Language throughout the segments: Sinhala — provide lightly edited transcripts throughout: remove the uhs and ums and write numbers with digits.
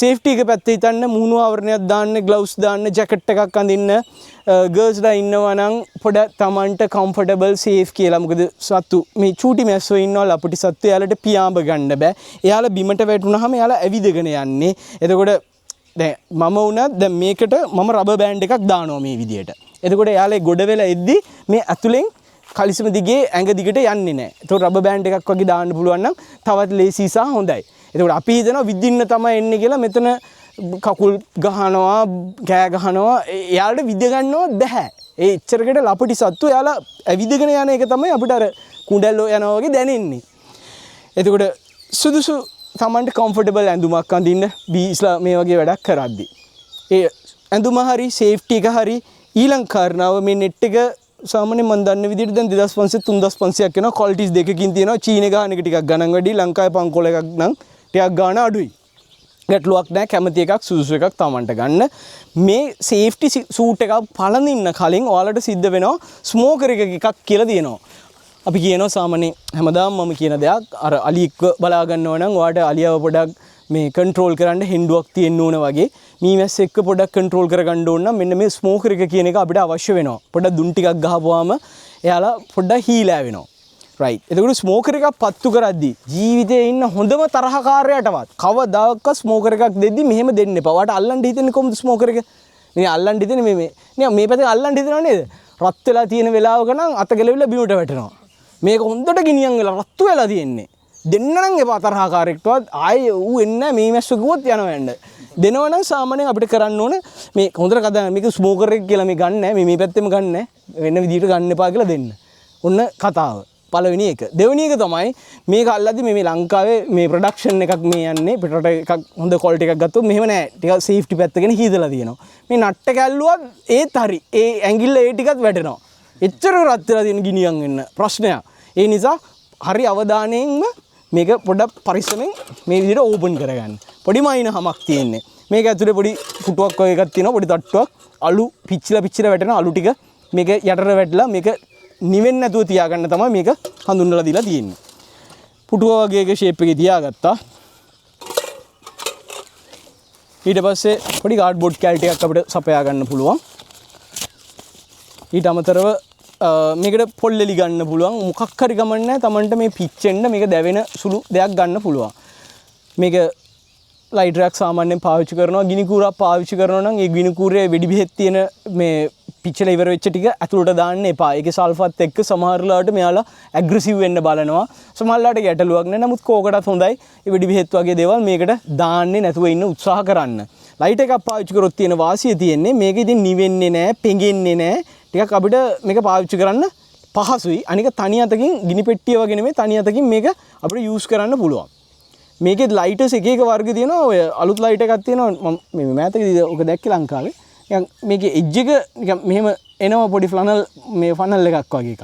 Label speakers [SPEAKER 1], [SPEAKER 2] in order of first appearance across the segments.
[SPEAKER 1] සේෆ්ටි එක පැත්තේ හිතන්න, මුහුණු ආවරණයක් දාන්න, ග්ලව්ස් දාන්න, ජැකට් එකක් අඳින්න. ගර්ල්ස්ලා ඉන්නවා නම් පොඩ තමන්ට කම්ෆර්ටබල් සේෆ් කියලා. මොකද සත්තු මේ චූටි මැස්සෝ ඉන්නවා, ලපටි සත්තු, එයාලට පියාඹ ගන්න බෑ. එයාලා බිමට වැටුනහම එයාලා ඇවිදගෙන යන්නේ. එතකොට දැන් මම වුණත් දැන් මේකට මම රබර් බෑන්ඩ් එකක් දානවා මේ විදියට. එතකොට එයාලා ගොඩ වෙලා එද්දි මේ ඇතුලෙන් කලිසම දිගේ ඇඟ දිගට යන්නේ නෑ. එතකොට රබර් බෑන්ඩ් එකක් වගේ දාන්න පුළුවන් නම් තවත් ලේසි සහ හොඳයි. එතකොට අපි හිතනවා විදින්න තමයි එන්නේ කියලා, මෙතන කකුල් ගහනවා, කෑ ගහනවා, එයාලට විද ගන්නවත් බැහැ. ඒ එච්චරකට ලපටි සත්තු එයාලා ඇවිදගෙන යන එක තමයි අපිට අර කුඬැල්ලෝ යනවා වගේ දැනෙන්නේ. එතකොට සුදුසු තමන්ට කම්ෆර්ටබල් ඇඳුමක් අඳින්න බීස්ලා මේ වගේ වැඩක් කරද්දි. ඒ ඇඳුම හරි සේෆ්ටි එක හරි. ඊළඟ කාරණාව මේ නෙට් එක සාමාන්‍යයෙන් මම දන්න විදිහට දැන් 2500 3500ක් වෙනවා. ක්වොලිටිස් දෙකකින් තියෙනවා. චීන ගාන එක ටිකක් ගණන් වැඩි, ලංකාවේ පංකොල එකක් නම් ටිකක් ගාන අඩුයි. ගැටලුවක් නෑ, කැමති එකක් සුදුසු එකක් තමන්ට ගන්න. මේ සේෆ්ටි සූට් එකක් පළඳින්න කලින් ඔයාලට සිද්ධ වෙනවා ස්මෝකර් එක එකක් කියලා තියෙනවා. අපි කියනවා සාමාන්‍යයෙන් හැමදාම මම කියන දෙයක්, අර අලියෙක්ව බලා ගන්නවා නම් ඔයාට අලියව පොඩක් මේ කන්ට්‍රෝල් කරන්න හෙන්ඩුවක් තියෙන්න ඕන වගේ, මීමැස්ස එක්ක පොඩක් කන්ට්‍රෝල් කරගන්න ඕන නම් මෙන්න මේ ස්මෝකර් එක කියන එක අපිට අවශ්‍ය වෙනවා. පොඩක් දුම් ටිකක් ගහපුවාම එයාලා පොඩ්ඩක් හීලෑ වෙනවා. රයිට්. එතකොට ස්මෝකර් එකක් පත්තු කරද්දි ජීවිතේ ඉන්න හොඳම තරහකාරයාටවත් කවදාකවත් ස්මෝකර් එකක් දෙද්දි මෙහෙම දෙන්න එපා. ඔයාට අල්ලන්න හිතෙන්නේ කොහොමද ස්මෝකර් එක? මේ අල්ලන්න හිතෙන්නේ මේ මේ නිකන් මේ පැත්තෙන් අල්ලන්න හිතෙනව නේද? රත් වෙලා තියෙන වෙලාවක නම් අත ගැලවිලා බිමට වැටෙනවා. මේක හොඳට ගිනියම් වෙලා රත්තු වෙලා තියෙන්නේ. දෙන්න නම් එපා තරහකාරයෙක්ටවත්. ආයේ ඌ එන්නේ නැහැ, මේ මැස්ස කිව්වොත් යනවා යන්න. දෙනවා නම් සාමාන්‍යයෙන් අපිට කරන්න ඕන මේ හොඳට කතා මේක ස්මෝකර් එක කියලා මේ ගන්න නෑ, මේ පැත්තෙම ගන්න නෑ, වෙන විදිහට ගන්න එපා කියලා දෙන්න. ඔන්න කතාව. පළවෙනි එක. දෙවෙනි එක තමයි මේක අල්ලද්දි මේ ලංකාවේ මේ ප්‍රොඩක්ෂන් එකක් මේ යන්නේ පිටරට එකක් හොඳ ක්වොලිටි එකක් ගත්තොත් මෙහෙම නෑ. ටිකක් සේෆ්ටි පැත්ත ගැන හිතලා තියෙනවා. මේ නට්ට කැල්ලුවත් ඒත් හරි. ඒ ඇඟිල්ල ඒ ටිකත් වැටෙනවා. එච්චර රත් වෙලා තියෙන ගිනියම් වෙන්න ප්‍රශ්නයක්. ඒ නිසා හරි අවධානයෙන්ම මේක පොඩ්ඩක් පරිස්සමෙන් මේ විදිහට ඕපන් කරගන්න. පොඩි මයින් හමක් තියෙන්නේ. මේක ඇතුලේ පොඩි පුටුවක් වගේ එකක් තියෙනවා, පොඩි තට්ටුවක්. අලු පිච්චිලා පිච්චිලා වැටෙන අලු ටික මේක යටට වැටලා මේක නිවෙන්නේ නැතුව තියාගන්න තමයි මේක හඳුන්වලා දීලා තියෙන්නේ. පුටුව වගේ එක ෂේප් එකේ තියාගත්තා. ඊට පස්සේ පොඩි කාඩ්බෝඩ් කැලි ටිකක් අපිට සපයා ගන්න පුළුවන්. ඊට අමතරව මේකට පොල් එලි ගන්න පුළුවන්. මොකක් හරි ගමන් නෑ, Tamanට මේ පිච්චෙන්න මේක දැවෙන සුළු දෙයක් ගන්න පුළුවන්. මේක ලයිටරයක් සාමාන්‍යයෙන් පාවිච්චි කරනවා. ගිනි කූරක් පාවිච්චි කරනවා නම් ඒ ගිනි කූරේ වෙඩි බෙහෙත් තියෙන මේ පිච්චිලා ඉවර වෙච්ච ටික ඇතුළට දාන්න එපා. ඒකේ සල්ෆත් එක්ක සමහර වෙලාවට මෙයාලා ඇග්‍රෙසිව් වෙන්න බලනවා. සමහර වෙලාවට ගැටලුවක් නෑ. නමුත් කෝකටත් හොඳයි ඒ වෙඩි බෙහෙත් වගේ දේවල් මේකට දාන්නේ නැතුව ඉන්න උත්සාහ කරන්න. ලයිට් එකක් පාවිච්චි කරොත් තියෙන වාසිය තියෙන්නේ මේක ඉතින් නිවෙන්නේ නෑ, පෙඟෙන්නේ නෑ. ටිකක් අපිට මේක පාවිච්චි කරන්න පහසුයි. අනික තනි අතකින් ගිනි පෙට්ටිය වගේ නෙමෙයි, තනි අතකින් මේක අපිට යූස් කරන්න පුළුවන්. මේකෙත් ලයිටර්ස් එක එක වර්ග තියෙනවා. ඔය අලුත් ලයිට් එකක් තියෙනවා. මම මේ මෑතකදී ඔක දැක්කේ ලංකාවේ. නිකන් මේකේ එජ් එක නිකන් මෙහෙම එනවා පොඩි ෆ්ලනල් මේ ෆනල් එකක් වගේ එකක්.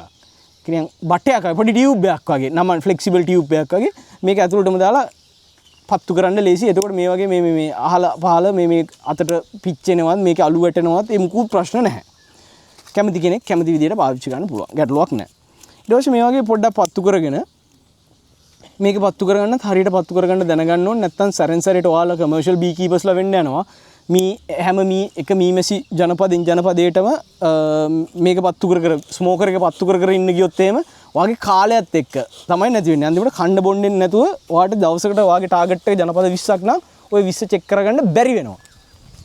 [SPEAKER 1] නිකන් බටයක් වගේ පොඩි ටියුබ් එකක් වගේ. නම ෆ්ලෙක්සිබල් ටියුබ් එකක් වගේ. මේක ඇතුළටම දාලා පත්තු කරන්න ලේසි. එතකොට මේ වගේ මේ මේ අහල පහල මේ මේ අතට පිච්චෙනවත් මේකේ අලු වැටෙනවත් ඒ මුකුත් ප්‍රශ්න නැහැ. කැමති කෙනෙක් කැමති විදියට පාවිච්චි කරන්න පුළුවන්. ගැටලුවක් නැහැ. ඊට පස්සේ මේ වගේ පොඩ්ඩක් පත්තු කරගෙන මේක පත්තු කරගන්නත් හරියට පත්තු කරගන්න දැනගන්න ඕනේ. නැත්තම් සැරෙන් සැරේට ඔයාලා කමර්ෂල් බී කීපර්ස්ලා වෙන්න යනවා. මී හැම මී එක මීමැසි ජනපදෙන් ජනපදයටම මේක පත්තු කර කර ස්මෝකර් එක පත්තු කර කර ඉන්න ගියොත් එහෙම ඔයාගේ කාලයත් එක්ක තමයි නැති වෙන්නේ. අන්තිමට කණ්ඩ බොන්නේ නැතුව ඔයාට දවසකට ඔයාගේ ටාගට් එක ජනපද 20ක් නම් ඔය 20 චෙක් කරගන්න බැරි වෙනවා.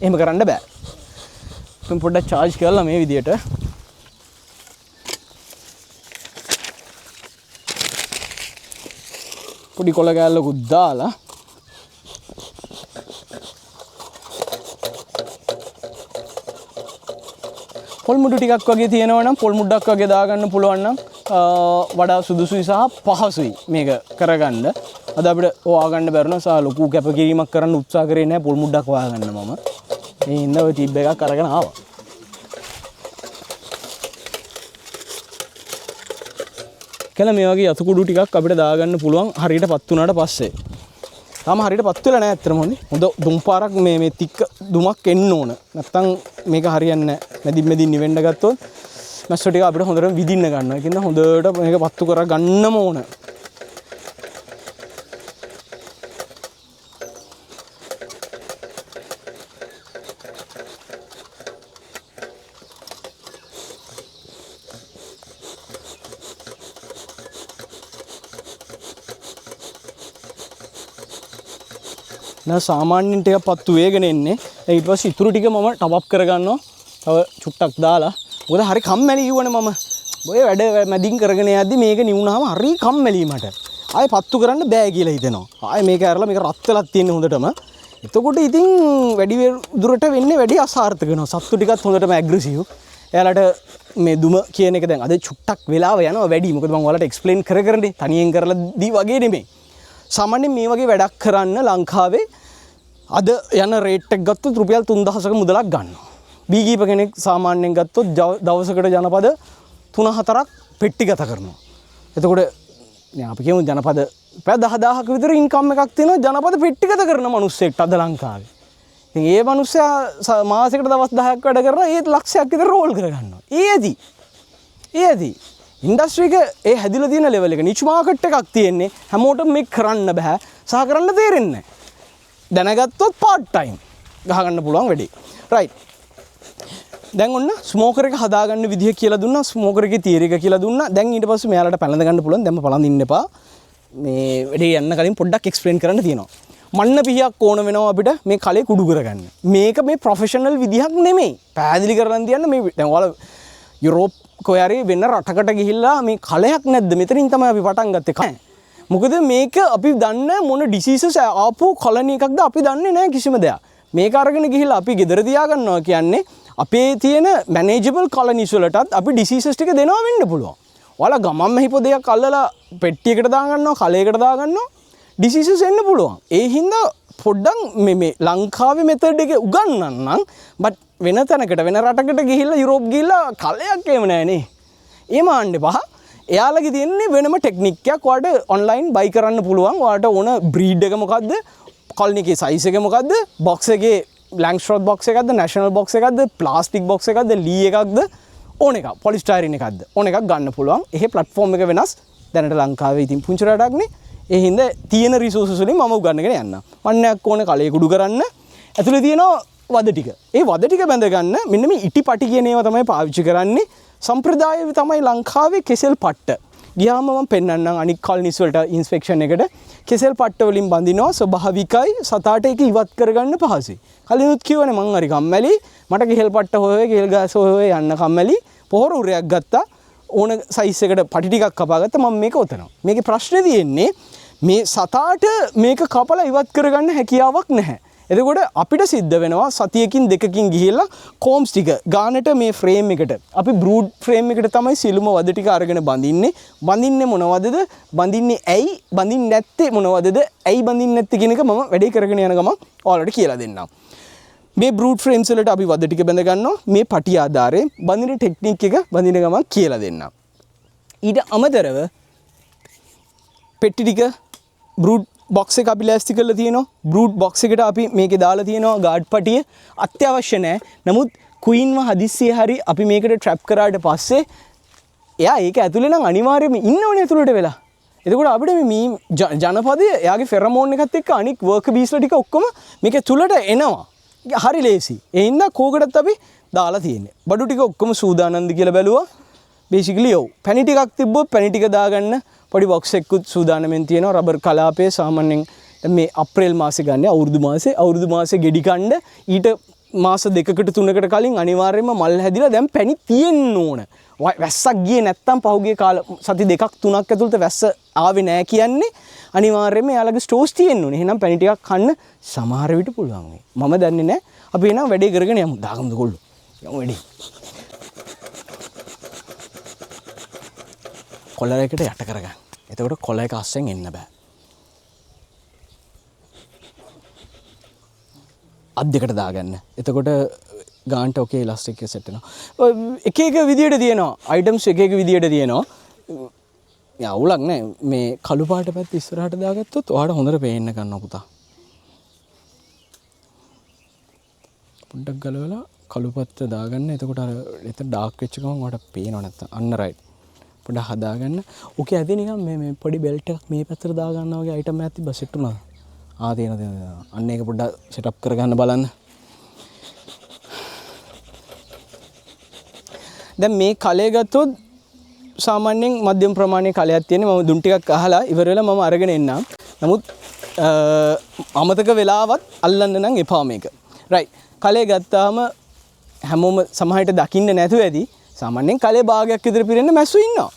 [SPEAKER 1] එහෙම කරන්න බෑ. මම පොඩ්ඩක් චාර්ජ් කරලා මේ විදියට පොඩි කොළ කෑල්ලකුත් දාලා පොල් මුඩු ටිකක් වගේ තියෙනවා නම් පොල් මුඩක් වගේ දාගන්න පුළුවන් නම් වඩා සුදුසුයි සහ පහසුයි මේක කරගන්න. අද අපිට හොයාගන්න බැරුණා සහ ලොකු කැපකිරීමක් කරන්න උත්සාහ කරේ නෑ පොල් මුඩක් හොයාගන්න මම. මේ හින්දා ඔය ටිප් එකක් අරගෙන ආවා. කියලා මේ වගේ යතු කුඩු ටිකක් අපිට දාගන්න පුළුවන් හරියට පත් වුණාට පස්සේ. තාම හරියට පත් වෙලා නෑ ඇත්තටම. හොඳේ. හොඳ දුම් පාරක් මේ තික්ක දුමක් එන්න ඕන. නැත්තම් මේක හරියන්නේ නෑ. මැදින් මැදින් නිවෙන්න ගත්තොත් මැස්සෝ ටික අපිට හොඳට විදින්න ගන්නවා. ඒකින්ද හොඳට මේක පත්තු කර ගන්නම ඕන. නෑ සාමාන්‍යයෙන් ටිකක් පත්තු වේගෙන එන්නේ. දැන් ඊට පස්සේ ඉතුරු ටික මම ටොප් අප් කරගන්නවා. තව චුට්ටක් දාලා. මොකද හරි කම්මැලි කිව්වනේ මම. ඔය වැඩ මැදින් කරගෙන යද්දි මේක නිවුනහම හරි කම්මැලි මට. ආයෙ පත්තු කරන්න බෑ කියලා හිතෙනවා. ආයෙ මේක ඇරලා මේක රත් වෙලක් තියෙන්නේ හොඳටම. එතකොට ඉතින් වැඩි දුරට වෙන්නේ වැඩි අසාර්ථක වෙනවා. සත්තු ටිකත් හොඳටම ඇග්‍රෙසිව්. එයාලට මේ දුම කියන එක දැන් අද චුට්ටක් වෙලාව යනවා වැඩි. මොකද මම ඔයාලට එක්ස්ප්ලেইন කර කරනේ තනියෙන් කරලා දී වගේ නෙමෙයි. සාමාන්‍යයෙන් මේ වගේ වැඩක් කරන්න ලංකාවේ අද යන රේට් එක ගත්තොත් රුපියල් 3000ක මුදලක් ගන්නවා. බී කීප කෙනෙක් සාමාන්‍යයෙන් ගත්තොත් දවසකට ජනපද 3-4ක් පෙට්ටිගත කරනවා. එතකොට දැන් අපි කියමු ජනපද පැය 10000ක විතර ඉන්කම් එකක් තියෙනවා ජනපද පෙට්ටිගත කරන මිනිස්සෙක්ට අද ලංකාවේ. ඉතින් ඒ මිනිස්සයා මාසෙකට දවස් 10ක් වැඩ කරලා ඒත් ලක්ෂයක් විතර රෝල් කරගන්නවා. ඒ ඇති. ඒ ඇති. ඉන්ඩස්ට්‍රි එක ඒ හැදිලා තියෙන ලෙවල් එක නිච් මාකට් එකක් තියෙන්නේ. හැමෝටම මේක කරන්න බෑ. සහ කරන්න තේරෙන්නේ නැහැ. දැනගත්තොත් පාර්ට් ටයිම් ගහගන්න පුළුවන් වැඩේ. රයිට්. දැන් ඔන්න ස්මෝකර් එක හදාගන්න විදිහ කියලා දුන්නා. ස්මෝකර් එකේ තියරි එක කියලා දුන්නා. දැන් ඊට පස්සේ මෙයාලට පැලඳ ගන්න පුළුවන්. දැන්ම පළඳින්න එපා. මේ වැඩේ යන්න කලින් පොඩ්ඩක් එක්ස්ප්ලেইন කරන්න තියෙනවා. මන්න පිහියක් ඕන වෙනවා අපිට මේ කලේ කුඩු කරගන්න. මේක මේ ප්‍රොෆෙෂනල් විදිහක් නෙමෙයි. පැහැදිලි කරන් තියන්න මේ දැන් ඔයාලා යුරෝප් කොහේ හරි වෙන රටකට ගිහිල්ලා මේ කලයක් නැද්ද? මෙතනින් තමයි අපි පටන් ගත්තේ. මොකද මේක අපි දන්නේ මොන ඩිසීසස් ආපු කොලනි එකක්ද අපි දන්නේ නැහැ කිසිම දෙයක්. මේක අරගෙන ගිහිල්ලා අපි ගෙදර තියාගන්නවා කියන්නේ අපේ තියෙන මැනේජබල් කොලනිස් වලටත් අපි ඩිසීසස් ටික දෙනවා වෙන්න පුළුවන්. ඔයාලා ගමන් මෙහි පොදයක් අල්ලලා පෙට්ටියකට දාගන්නවා, කලයකට දාගන්නවා, ඩිසීසස් එන්න පුළුවන්. ඒ හින්දා පොඩ්ඩක් මේ ලංකාවේ මෙතඩ් එක උගන්වන්නම්. බට් වෙන තැනකට වෙන රටකට ගිහිල්ලා යුරෝප් ගිහිල්ලා කලයක් එහෙම නෑ නේ. එහෙම ආන්න එපා. එයාලගේ තියෙන්නේ වෙනම ටෙක්නික් එකක්. ඔයාලට ඔන්ලයින් බයි කරන්න පුළුවන්. ඔයාලට ඕන බ්‍රීඩ් එක මොකද්ද, කොලනි එකේ සයිස් එක මොකද්ද, බොක්ස් එකේ ලැන්ග්ස්ට්‍රොත් බොක්ස් එකක්ද, නැෂනල් බොක්ස් එකක්ද, ප්ලාස්ටික් බොක්ස් එකක්ද, ලී එකක්ද, ඕන එකක්, පොලිස්ටයිරින් එකක්ද, ඕන එකක් ගන්න පුළුවන්. එහෙ ප්ලැට්ෆෝම් එක වෙනස්. දැනට ලංකාවේ ඉතින් පුංචි රටක්නේ. ඒ හින්දා තියෙන රිසෝසස් වලින් මම උගන්වගෙන යන්නම්. මන්නයක් ඕන කලේ කුඩු කරන්න. ඇතුලේ තියෙනවා වද ටික. ඒ වද ටික බැඳ ගන්න මෙන්න මේ ඉටි පටි කියන ඒවා තමයි පාවිච්චි කරන්නේ. සම්ප්‍රදාය තමයි ලංකාවේ කෙසෙල් පට්ට. ගියාම මම පෙන්නන්නම් අනික් කොලනිස් වලට ඉන්ස්පෙක්ෂන් එකට. කෙසෙල් පට්ට වලින් බඳිනවා. ස්වභාවිකයි. සතාට ඒක ඉවත් කරගන්න පහසුයි. කලිනුත් කිව්වනේ මං හරි කම්මැලි. මට කෙහෙල් පට්ට හොය හොය කෙහෙල් ගස් හොය හොය යන්න කම්මැලි. පොහොර උරයක් ගත්තා. ඕන සයිස් එකට පටි ටිකක් කපාගත්තා. මම මේක ඔතනවා. මේකේ ප්‍රශ්නේ තියෙන්නේ මේ සතාට මේක කපලා ඉවත් කරගන්න හැකියාවක් නැහැ. එතකොට අපිට සිද්ධ වෙනවා සතියකින් දෙකකින් ගිහිල්ලා කෝම්ස් ටික ගානට මේ ෆ්‍රේම් එකට අපි බ්‍රූඩ් ෆ්‍රේම් එකට තමයි සිළුම වද ටික අරගෙන බඳින්නේ. බඳින්නේ මොන වදද? බඳින්නේ ඇයි? බඳින්නේ නැත්තේ මොන වදද? ඇයි බඳින්නේ නැත්තේ කියන එක මම වැඩේ කරගෙන යන ගමන් ඔයාලට කියලා දෙන්නම්. මේ බ්‍රූඩ් ෆ්‍රේම්ස් වලට අපි වද ටික බැඳ ගන්නවා. මේ පටි ආධාරයෙන් බඳින ටෙක්නික් එක බඳින ගමන් කියලා දෙන්නම්. ඊට අමතරව පෙට්ටි ටික බ්‍රූඩ් බොක්ස් එක අපි ලෑස්ති කරලා තියෙනවා. බ්‍රූඩ් බොක්ස් එකට අපි මේකේ දාලා තියෙනවා ගාඩ් පටිය. අත්‍යවශ්‍ය නෑ. නමුත් කුයින්ව හදිස්සියේ හරි අපි මේකට ට්‍රැප් කරාට පස්සේ එයා ඒක ඇතුලේ නම් අනිවාර්යයෙන්ම ඉන්නවනේ ඇතුලට වෙලා. එතකොට අපිට මේ ජනපදය එයාගේ ෆෙරමෝන් එකත් එක්ක අනික් වර්කර් බීස්ලා ටික ඔක්කොම මේක ඇතුලට එනවා. ඒක හරි ලේසි. ඒ හින්දා කෝකටත් අපි දාලා තියෙන්නේ. බඩු ටික ඔක්කොම සූදානම්ද කියලා බැලුවා. බේසිකලි ඔව්. පැණි ටිකක් තිබ්බොත් පැණි ටික දාගන්න පොඩි බොක්ස් එකකුත් සූදානම්ෙන් තියෙනවා. රබර් කලාපය සාමාන්‍යයෙන් දැන් මේ අප්‍රේල් මාසේ ගන්න අවුරුදු මාසේ, අවුරුදු මාසේ ගෙඩි කණ්ඩ ඊට මාස දෙකකට තුනකට කලින් අනිවාර්යයෙන්ම මල් හැදිලා දැන් පැණි තියෙන්න ඕන. වැස්සක් ගියේ නැත්තම් පහුගිය කාල සති දෙකක් තුනක් ඇතුළත වැස්ස ආවේ නෑ කියන්නේ අනිවාර්යයෙන්ම එයාලගේ ස්ටෝස් තියෙන්න ඕනේ. එහෙනම් පැණි ටිකක් කන්න සමහර විට පුළුවන් වෙයි. මම දන්නේ නෑ. අපි එහෙනම් වැඩේ කරගෙන යමු. දාගමුද කොල්ලෝ? යමු වැඩේ. කොලර් එකට යට කරගන්න. එතකොට කොළ එක අස්සෙන් එන්න බෑ. අත් දෙකට දාගන්න. එතකොට ගානට ඔකේ ඉලාස්ටික් එක සෙට් වෙනවා. ඔය එක එක විදියට තියෙනවා. අයිටම්ස් එක එක විදියට තියෙනවා. අවුලක් නෑ. මේ කළු පාට පැත්ත ඉස්සරහට දාගත්තොත් ඔයාලට හොඳට පේන්න ගන්නවා පුතා. පොඩ්ඩක් ගලවලා කළු පැත්ත දාගන්න. එතකොට අර එතන ඩාර්ක් වෙච්ච ගමන් ඔයාලට පේනව නැත්තම්. අන්න රයිට්. පොඩ්ඩක් හදාගන්න. ඕකේ ඇති නිකන් මේ පොඩි බෙල්ට් එකක් මේ පැත්තට දාගන්නා වගේ අයිටම් එකක් තිබ්බා සෙට් වුණාද? තියෙනවා, තියෙනවා, තියෙනවා. අන්න ඒක පොඩ්ඩක් සෙටප් කරගන්න බලන්න. දැන් මේ කලය ගත්තොත් සාමාන්‍යයෙන් මධ්‍යම ප්‍රමාණයේ කලයක් තියෙන්නේ. මම දුම් ටිකක් අහලා ඉවර වෙලා මම අරගෙන එන්නම්. නමුත් අමතක වෙලාවත් අල්ලන්න නම් එපා මේක. රයිට්. කලේ ගත්තාම හැමෝම සමහරවිට දකින්න නැතුව ඇති. සාමාන්‍යයෙන් කලේ භාගයක් විතර පිරෙන්න මැස්සු ඉන්නවා.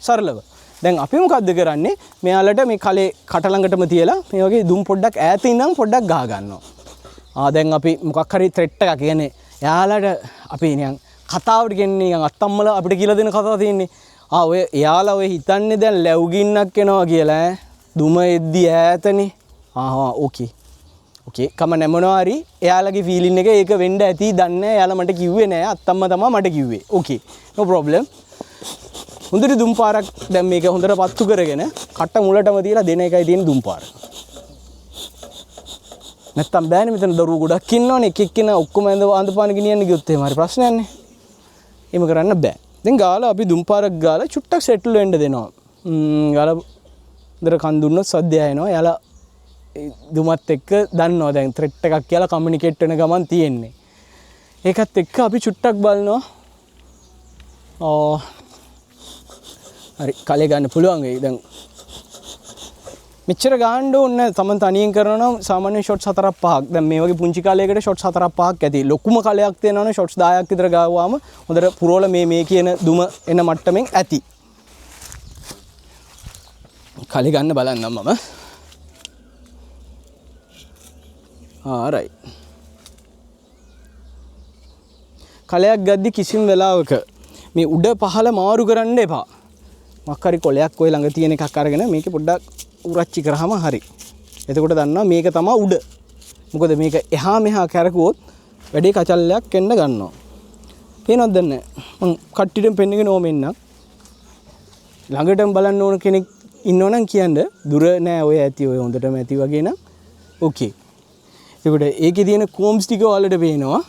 [SPEAKER 1] සරලව. දැන් අපි මොකද්ද කරන්නේ? මෙයාලට මේ කලේ කට ළඟටම තියලා මේ වගේ දුම් පොඩ්ඩක් ඈත ඉඳන් පොඩ්ඩක් ගහ ගන්නවා. දැන් අපි මොකක් හරි ත්‍රෙට් එකක්, කියන්නේ එයාලට අපි නිකන් කතාවට කියන්නේ නිකන් අත්තම්මලා අපිට කියලා දෙන කතාව තියෙන්නේ. ඔය එයාලා ඔය හිතන්නේ දැන් ලැබ් ගින්නක් එනවා කියලා ඈ. දුම එද්දි ඈතනේ. ඕකේ. ඕකේ කම නෑ මොනවා හරි එයාලගේ ෆීලිං එක ඒක වෙන්න ඇති දන්නේ නෑ. එයාලා මට කිව්වේ නෑ. අත්තම්මා තමා මට කිව්වේ. ඕකේ. No problem. හොඳට දුම් පාරක් දැන් මේක හොඳට පත්තු කරගෙන කට මුලටම තියලා දෙන එකයි තියෙන දුම් පාර. නැත්තම් බෑනේ මෙතන දරුවෝ ගොඩක් ඉන්නවනේ. එක එක්කෙනා ඔක්කොම ඇඳ අඳපාන ගෙනියන්න ගියොත් එහෙම හරි ප්‍රශ්නයක් නේ. එහෙම කරන්න බෑ. දැන් ගාලා අපි දුම් පාරක් ගාලා චුට්ටක් සෙටල් වෙන්න දෙනවා. ගාලා හොඳට කන් දුන්නොත් සද්දය එනවා. එයාලා දුමත් එක්ක දන්නවා දැන් ත්‍රෙට් එකක් කියලා කමියුනිකේට් වෙන ගමන් තියෙන්නේ. ඒකත් එක්ක අපි චුට්ටක් බලනවා. හරි කලේ ගන්න පුළුවන් වෙයි. දැන් මෙච්චර ගාන්න ඕනේ නෑ. තමන් තනියෙන් කරනවා නම් සාමාන්‍ය ෂොට්ස් 4ක් 5ක්. දැන් මේ වගේ පුංචි කලයකට ෂොට්ස් 4ක් 5ක් ඇති. ලොකුම කලයක් තියෙනවා නම් ෂොට්ස් 10ක් විතර ගාවාම හොඳට පුරවල මේ කියන දුම එන මට්ටමින් ඇති. කලේ ගන්න බලන්නම් මම. රයිට්. කලයක් ගද්දි කිසිම වෙලාවක මේ උඩ පහළ මාරු කරන්න එපා. මොකක් හරි කොලයක් ඔය ළඟ තියෙන එකක් අරගෙන මේක පොඩ්ඩක් උරච්චි කරාම හරි. එතකොට දන්නවා මේක තමා උඩ. මොකද මේක එහා මෙහා කැරකුවොත් වැඩේ කචල්ලයක් එන්න ගන්නවා. පේනවද දන්නේ නැහැ. මං කට්ටියටම පෙන්නගෙන ඕම එන්නම්. ළඟටම බලන්න ඕන කෙනෙක් ඉන්නවනම් කියන්න. දුර නෑ ඔය ඇති, ඔය හොඳටම ඇති වගේ නම් ඕකේ. එතකොට ඒකේ තියෙන කෝම්ස් ටික ඔයාලට පේනවා.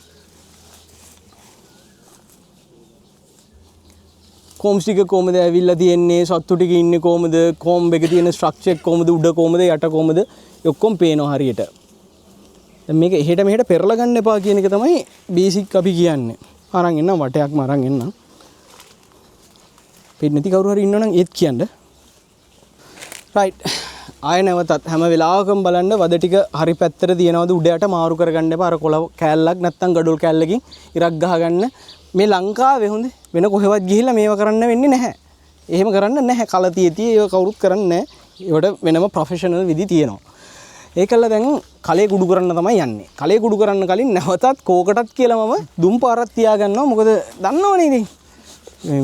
[SPEAKER 1] කෝම්ස් ටික කොහමද ඇවිල්ලා තියෙන්නේ, සත්තු ටික ඉන්නේ කොහමද, කෝම්බ් එකේ තියෙන ස්ට්‍රක්චර් එක කොහමද, උඩ කොහමද, යට කොහමද, ඒ ඔක්කොම පේනවා හරියට. දැන් මේක එහෙට මෙහෙට පෙරලා ගන්න එපා කියන එක තමයි බේසික් අපි කියන්නේ. අරන් එන්නම්, වටයක්ම අරන් එන්නම්. පේන්නේ නැති කවුරු හරි ඉන්නවනම් ඒත් කියන්න. රයිට්. ආය නැවතත් හැම වෙලාවකම බලන්න වද ටික හරි පැත්තට තියනවද, උඩ යට මාරු කරගන්න එපා. අර කොළ කෑල්ලක් නැත්තම් ගඩොල් කෑල්ලකින් ඉරක් ගහගන්න. මේ ලංකාවේ හොඳේ වෙන කොහෙවත් ගිහිල්ලා මේව කරන්න වෙන්නේ නැහැ. එහෙම කරන්න නැහැ. කල තියතිය ඒව කවුරුත් කරන්නේ නැහැ. ඒවට වෙනම ප්‍රොෆෙෂනල් විදි තියෙනවා. ඒකල්ල දැන් කලේ කුඩු කරන්න තමයි යන්නේ. කලේ කුඩු කරන්න කලින් නැවතත් කෝකටත් කියලා මම දුම් පාරක් තියාගන්නවා. මොකද දන්නවනේ ඉතින්.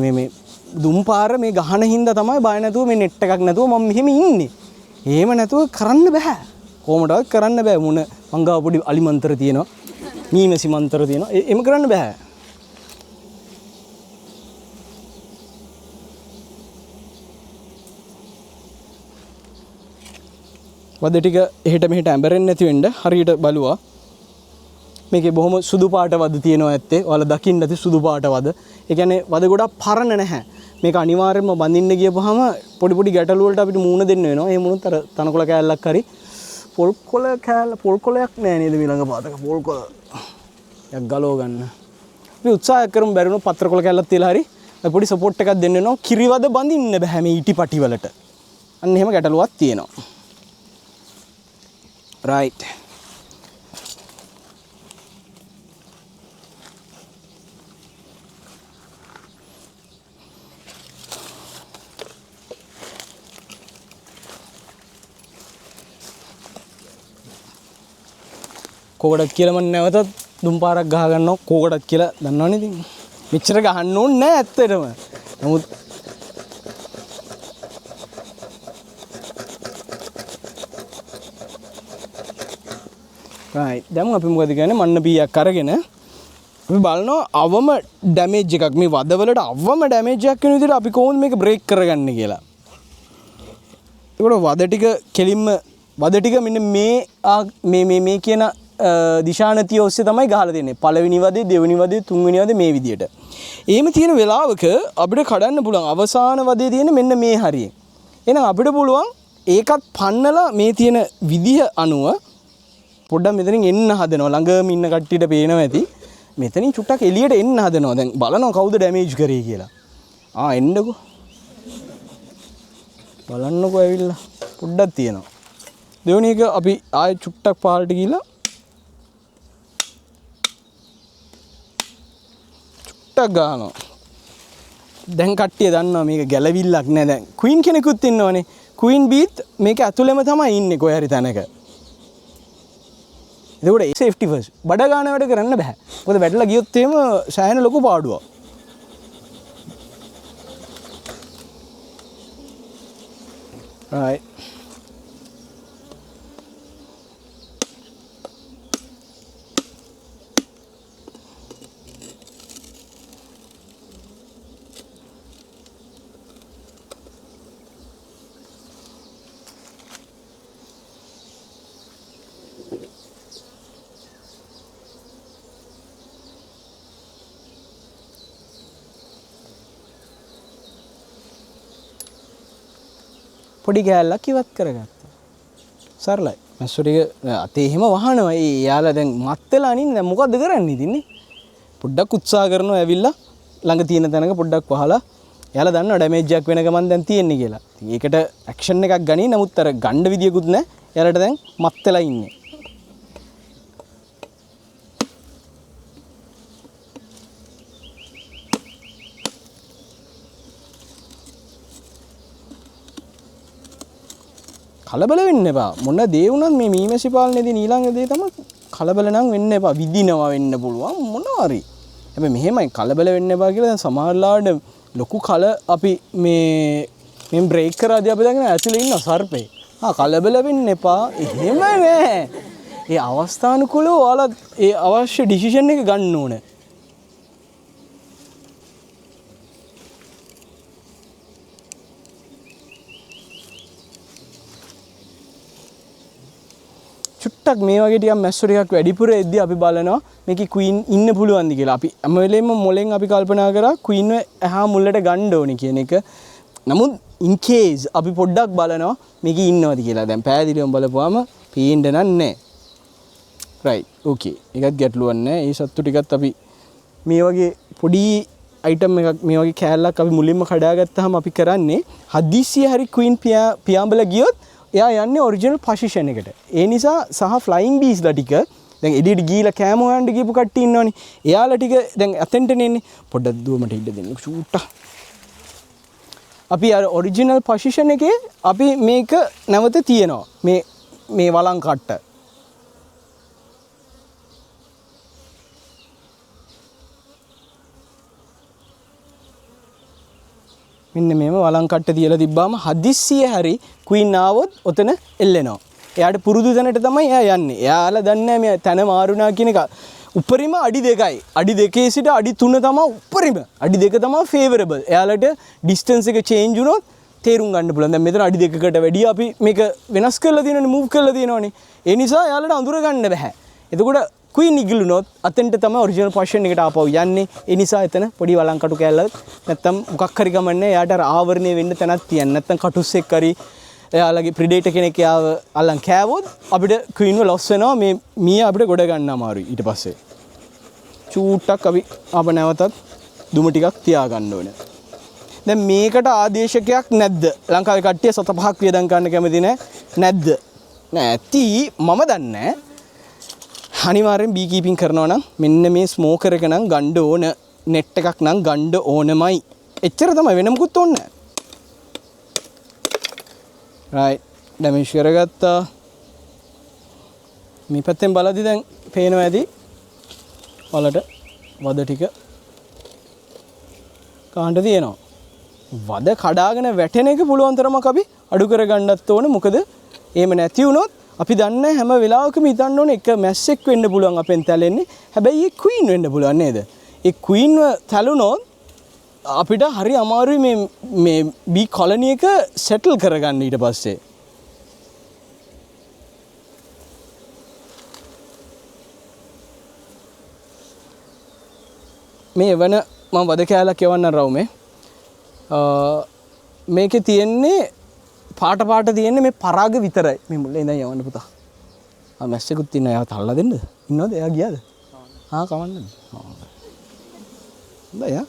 [SPEAKER 1] මේ දුම් පාර මේ ගහන හින්දා තමයි බය නැතුව මේ නෙට් එකක් නැතුව මම මෙහෙම ඉන්නේ. එහෙම නැතුව කරන්න බෑ. කොහොමදවත් කරන්න බෑ. මොන මං ගාව පොඩි අලි මන්ත්‍ර තියෙනවා. මීමැසි මන්ත්‍ර තියෙනවා. එහෙම කරන්න බෑ. වද ටික එහෙට මෙහෙට ඇඹරෙන්නේ නැති වෙන්න හරියට බලුවා. මේකේ බොහොම සුදු පාට වද තියෙනවා ඇත්තේ. ඔයාලා දකින්න ඇති සුදු පාට වද. ඒ කියන්නේ වද ගොඩක් පරණ නැහැ. මේක අනිවාර්යයෙන්ම බඳින්න ගියපුවාම පොඩි පොඩි ගැටලු වලට අපිට මූණ දෙන්න වෙනවා. ඒ වුණොත් අර තනකොළ කෑල්ලක් හරි පොල් කොළ කෑල්ල, පොල් කොළයක් නෑ නේද මේ ළඟ පාතක පොල් කොළ යක් ගලව ගන්න. අපි උත්සාහයක් කරමු බැරි වුණොත් පත්‍ර කොළ කෑල්ලක් තියලා හරි අපි පොඩි සපෝට් එකක් දෙන්න වෙනවා. කිරිවද බඳින්න බෑ මේ ඉටිපටි වලට. අන්න එහෙම ගැටලුවක් තියෙනවා. රයිට්. කෝකටත් කියලා මං නැවතත් දුම් පාරක් ගහ ගන්නවා. කෝකටත් කියලා දන්නවනේ ඉතින්. මෙච්චර ගහන්න ඕනේ නෑ ඇත්තටම. නමුත් රයිට්. දැන් අපි මොකද කියන්නේ මන්න පීයක් අරගෙන අපි බලනවා අවම ඩැමේජ් එකක් මේ වදවලට අවම ඩැමේජ් එකක් වෙන විදිහට අපි කොහොමද මේක බ්‍රේක් කරගන්නේ කියලා. ඒකට වද ටික කෙලින්ම වද ටික මෙන්න මේ කියන දිශානතිය ඔස්සේ තමයි ගහලා දෙන්නේ. පළවෙනි වදේ, දෙවෙනි වදේ, තුන්වෙනි වදේ මේ විදියට. එහෙම තියෙන වෙලාවක අපිට කඩන්න පුළුවන් අවසාන වදේ තියෙන මෙන්න මේ හරියෙන්. එහෙනම් අපිට පුළුවන් ඒකත් පන්නලා මේ තියෙන විදිහ අනුව පොඩ්ඩක් මෙතනින් එන්න හදනවා. ළඟම ඉන්න කට්ටියට පේනවා ඇති. මෙතනින් චුට්ටක් එළියට එන්න හදනවා. දැන් බලනවා කවුද ඩැමේජ් කරේ කියලා. එන්නකෝ. බලන්නකෝ ඇවිල්ලා. පොඩ්ඩක් තියෙනවා. දෙවෙනි එක අපි ආයෙ චුට්ටක් පහළට ගිහලා චුට්ටක් ගහනවා. දැන් කට්ටිය දන්නවා මේක ගැලවිල්ලක් නෑ. දැන් ක්වීන් කෙනෙකුත් ඉන්නවනේ. ක්වීන් බීත් මේක ඇතුළෙම තමයි ඉන්නේ කොහේ හරි තැනක. එතකොට ඒ සේෆ්ටි ෆස්ට්. බඩ ගන්න වැඩ කරන්න බෑ. මොකද වැටලා ගියොත් එහෙම සෑහෙන ලොකු පාඩුවක්. Right. පොඩි කෑල්ලක් ඉවත් කරගත්තා. සරලයි. මැස්සෝ ටික අතේ එහෙම වහනවා. ඒ එයාලා දැන් මත් වෙලා අනින්නේ. දැන් මොකද්ද කරන්නේ ඉතින් නේ? පොඩ්ඩක් උත්සාහ කරනවා ඇවිල්ලා ළඟ තියෙන තැනක පොඩ්ඩක් වහලා. එයාලා දන්නවා ඩැමේජ් එකක් වෙන ගමන් දැන් තියෙන්නේ කියලා. ඉතින් ඒකට ඇක්ෂන් එකක් ගනී. නමුත් අර ගණ්ඩ විදියකුත් නෑ. එයාලට දැන් මත් වෙලා ඉන්නේ. කලබල වෙන්න එපා. මොන දේ වුණත් මේ මීමැසි පාලනයේදී ඊළඟ දේ තමයි කලබල නම් වෙන්න එපා. විදිනවා වෙන්න පුළුවන් මොනවා හරි. හැබැයි මෙහෙමයි කලබල වෙන්න එපා කියලා දැන් සමහර ලාවට ලොකු කල අපි මේ බ්‍රේක් කරාදී අපි දකින ඇතුලේ ඉන්න සර්පේ. කලබල වෙන්න එපා. එහෙම නෑ. ඒ අවස්ථානුකූලව ඔයාලා ඒ අවශ්‍ය ඩිසිෂන් එක ගන්න ඕනේ. චුට්ටක් මේ වගේ ටිකක් මැස්සෝ ටිකක් වැඩිපුර එද්දි අපි බලනවා මේකේ ක්වීන් ඉන්න පුළුවන්ද කියලා. අපි හැම වෙලේම මොලෙන් අපි කල්පනා කරා ක්වීන්ව එහා මුල්ලට ගන්න ඕනේ කියන එක. නමුත් ඉන් කේස් අපි පොඩ්ඩක් බලනවා මේකේ ඉන්නවද කියලා. දැන් පැහැදිලිවම බලපුවාම පේන්න නම් නෑ. රයිට් ඕකේ. ඒකත් ගැටලුවක් නෑ. ඒ සත්තු ටිකත් අපි මේ වගේ පොඩි අයිටම් එකක් මේ වගේ කෑල්ලක් අපි මුලින්ම කඩාගත්තාම අපි කරන්නේ හදිස්සිය හරි ක්වීන් පියාඹලා ගියොත් එයා යන්නේ ඔරිජිනල් පොසිෂන් එකට. ඒ නිසා සහ ෆ්ලයින් බීස්ලා ටික දැන් එළියට ගිහිලා කෑම හොයන්න ගියපු කට්ටිය ඉන්නවනේ. එයාලා ටික දැන් අතෙන්ටනේ එන්නේ. පොඩ්ඩක් දුව මට ඉඩ දෙන්න චූට්ටක්. අපි අර ඔරිජිනල් පොසිෂන් එකේ අපි මේක නැවත තියනවා. මේ වළං කට්ට. මෙන්න මෙහෙම වළං කට්ට තියලා තිබ්බාම හදිස්සිය හරි ක්වීන් ආවොත් ඔතන එල්ලෙනවා. එයාට පුරුදු තැනට තමයි එයා යන්නේ. එයාලා දන්නේ නැහැ මේ තැන මාරුණා කියන එක. උපරිම අඩි 2යි. අඩි 2 සිට අඩි 3 තමයි උපරිම. අඩි 2 තමයි ෆේවරබල්. එයාලට ඩිස්ටන්ස් එක චේන්ජ් වුණොත් තේරුම් ගන්න පුළුවන්. දැන් මෙතන අඩි 2කට වැඩිය අපි මේක වෙනස් කරලා තියෙනවනේ, මූව් කරලා තියෙනවනේ. ඒ නිසා එයාලට අඳුර ගන්න බෑ. එතකොට ක්වීන් ඉගිලුනොත් අතෙන්ට තමයි ඔරිජිනල් පොසිෂන් එකට ආපහු යන්නේ. ඒ නිසා එතන පොඩි වළං කටු කෑල්ලක් නැත්තම් මොකක් හරි ගමන්නේ එයාට අර ආවරණය වෙන්න තැනක් තියන්න. නැත්තම් කටුස්සෙක් හරි එයාලගේ ප්‍රිඩේටර් කෙනෙක් එයාව අල්ලන් කෑවොත් අපිට ක්වීන්ව ලොස් වෙනවා. මේ මීය අපිට ගොඩ ගන්න අමාරුයි ඊට පස්සේ. චූට්ටක් අපි ආප නැවතත් දුම ටිකක් තියාගන්න ඕනේ. දැන් මේකට ආදේශකයක් නැද්ද? ලංකාවේ කට්ටිය සත පහක් වියදම් කරන්න කැමති නෑ. නැද්ද? නෑ ඇති මම දන්නේ නෑ. අනිවාර්යෙන් බී කීපින් කරනවා නම් මෙන්න මේ ස්මෝකර් එක නම් ගන්න ඕන, නෙට් එකක් නම් ගන්න ඕනමයි. එච්චර තමයි, වෙන මොකුත් ඕනේ නෑ. රයිට් ඩැමේජ් කරගත්තා. මේ පැත්තෙන් බලද්දි දැන් පේනවා ඇති ඔයාලට වද ටික කාණ්ඩ තියෙනවා. වද කඩාගෙන වැටෙන එක පුළුවන් තරමක් අපි අඩු කරගන්නත් ඕන. මොකද එහෙම නැති වුණොත් අපි දන්නේ හැම වෙලාවකම හිතන්න ඕනේ එක මැස්සෙක් වෙන්න පුළුවන් අපෙන් තැලෙන්නේ. හැබැයි ඒ ක්වීන් වෙන්න පුළුවන් නේද? ඒ ක්වීන්ව තැලුනොත් අපිට හරි අමාරුයි මේ බී කොලනි එක සෙටල් කරගන්න ඊට පස්සේ. මේ එවන මම වද කෑල්ලක් එවන්නම් රවුමේ. මේකේ තියෙන්නේ පාට පාට තියෙන්නේ මේ පරාග විතරයි. මේ මුල්ලේ ඉඳන් යවන්න පුතා. මැස්සෙකුත් ඉන්නවා. එයාව තල්ලා දෙන්නද? ඉන්නවද? එයා ගියාද? කවන්නද? හොඳයි ආ.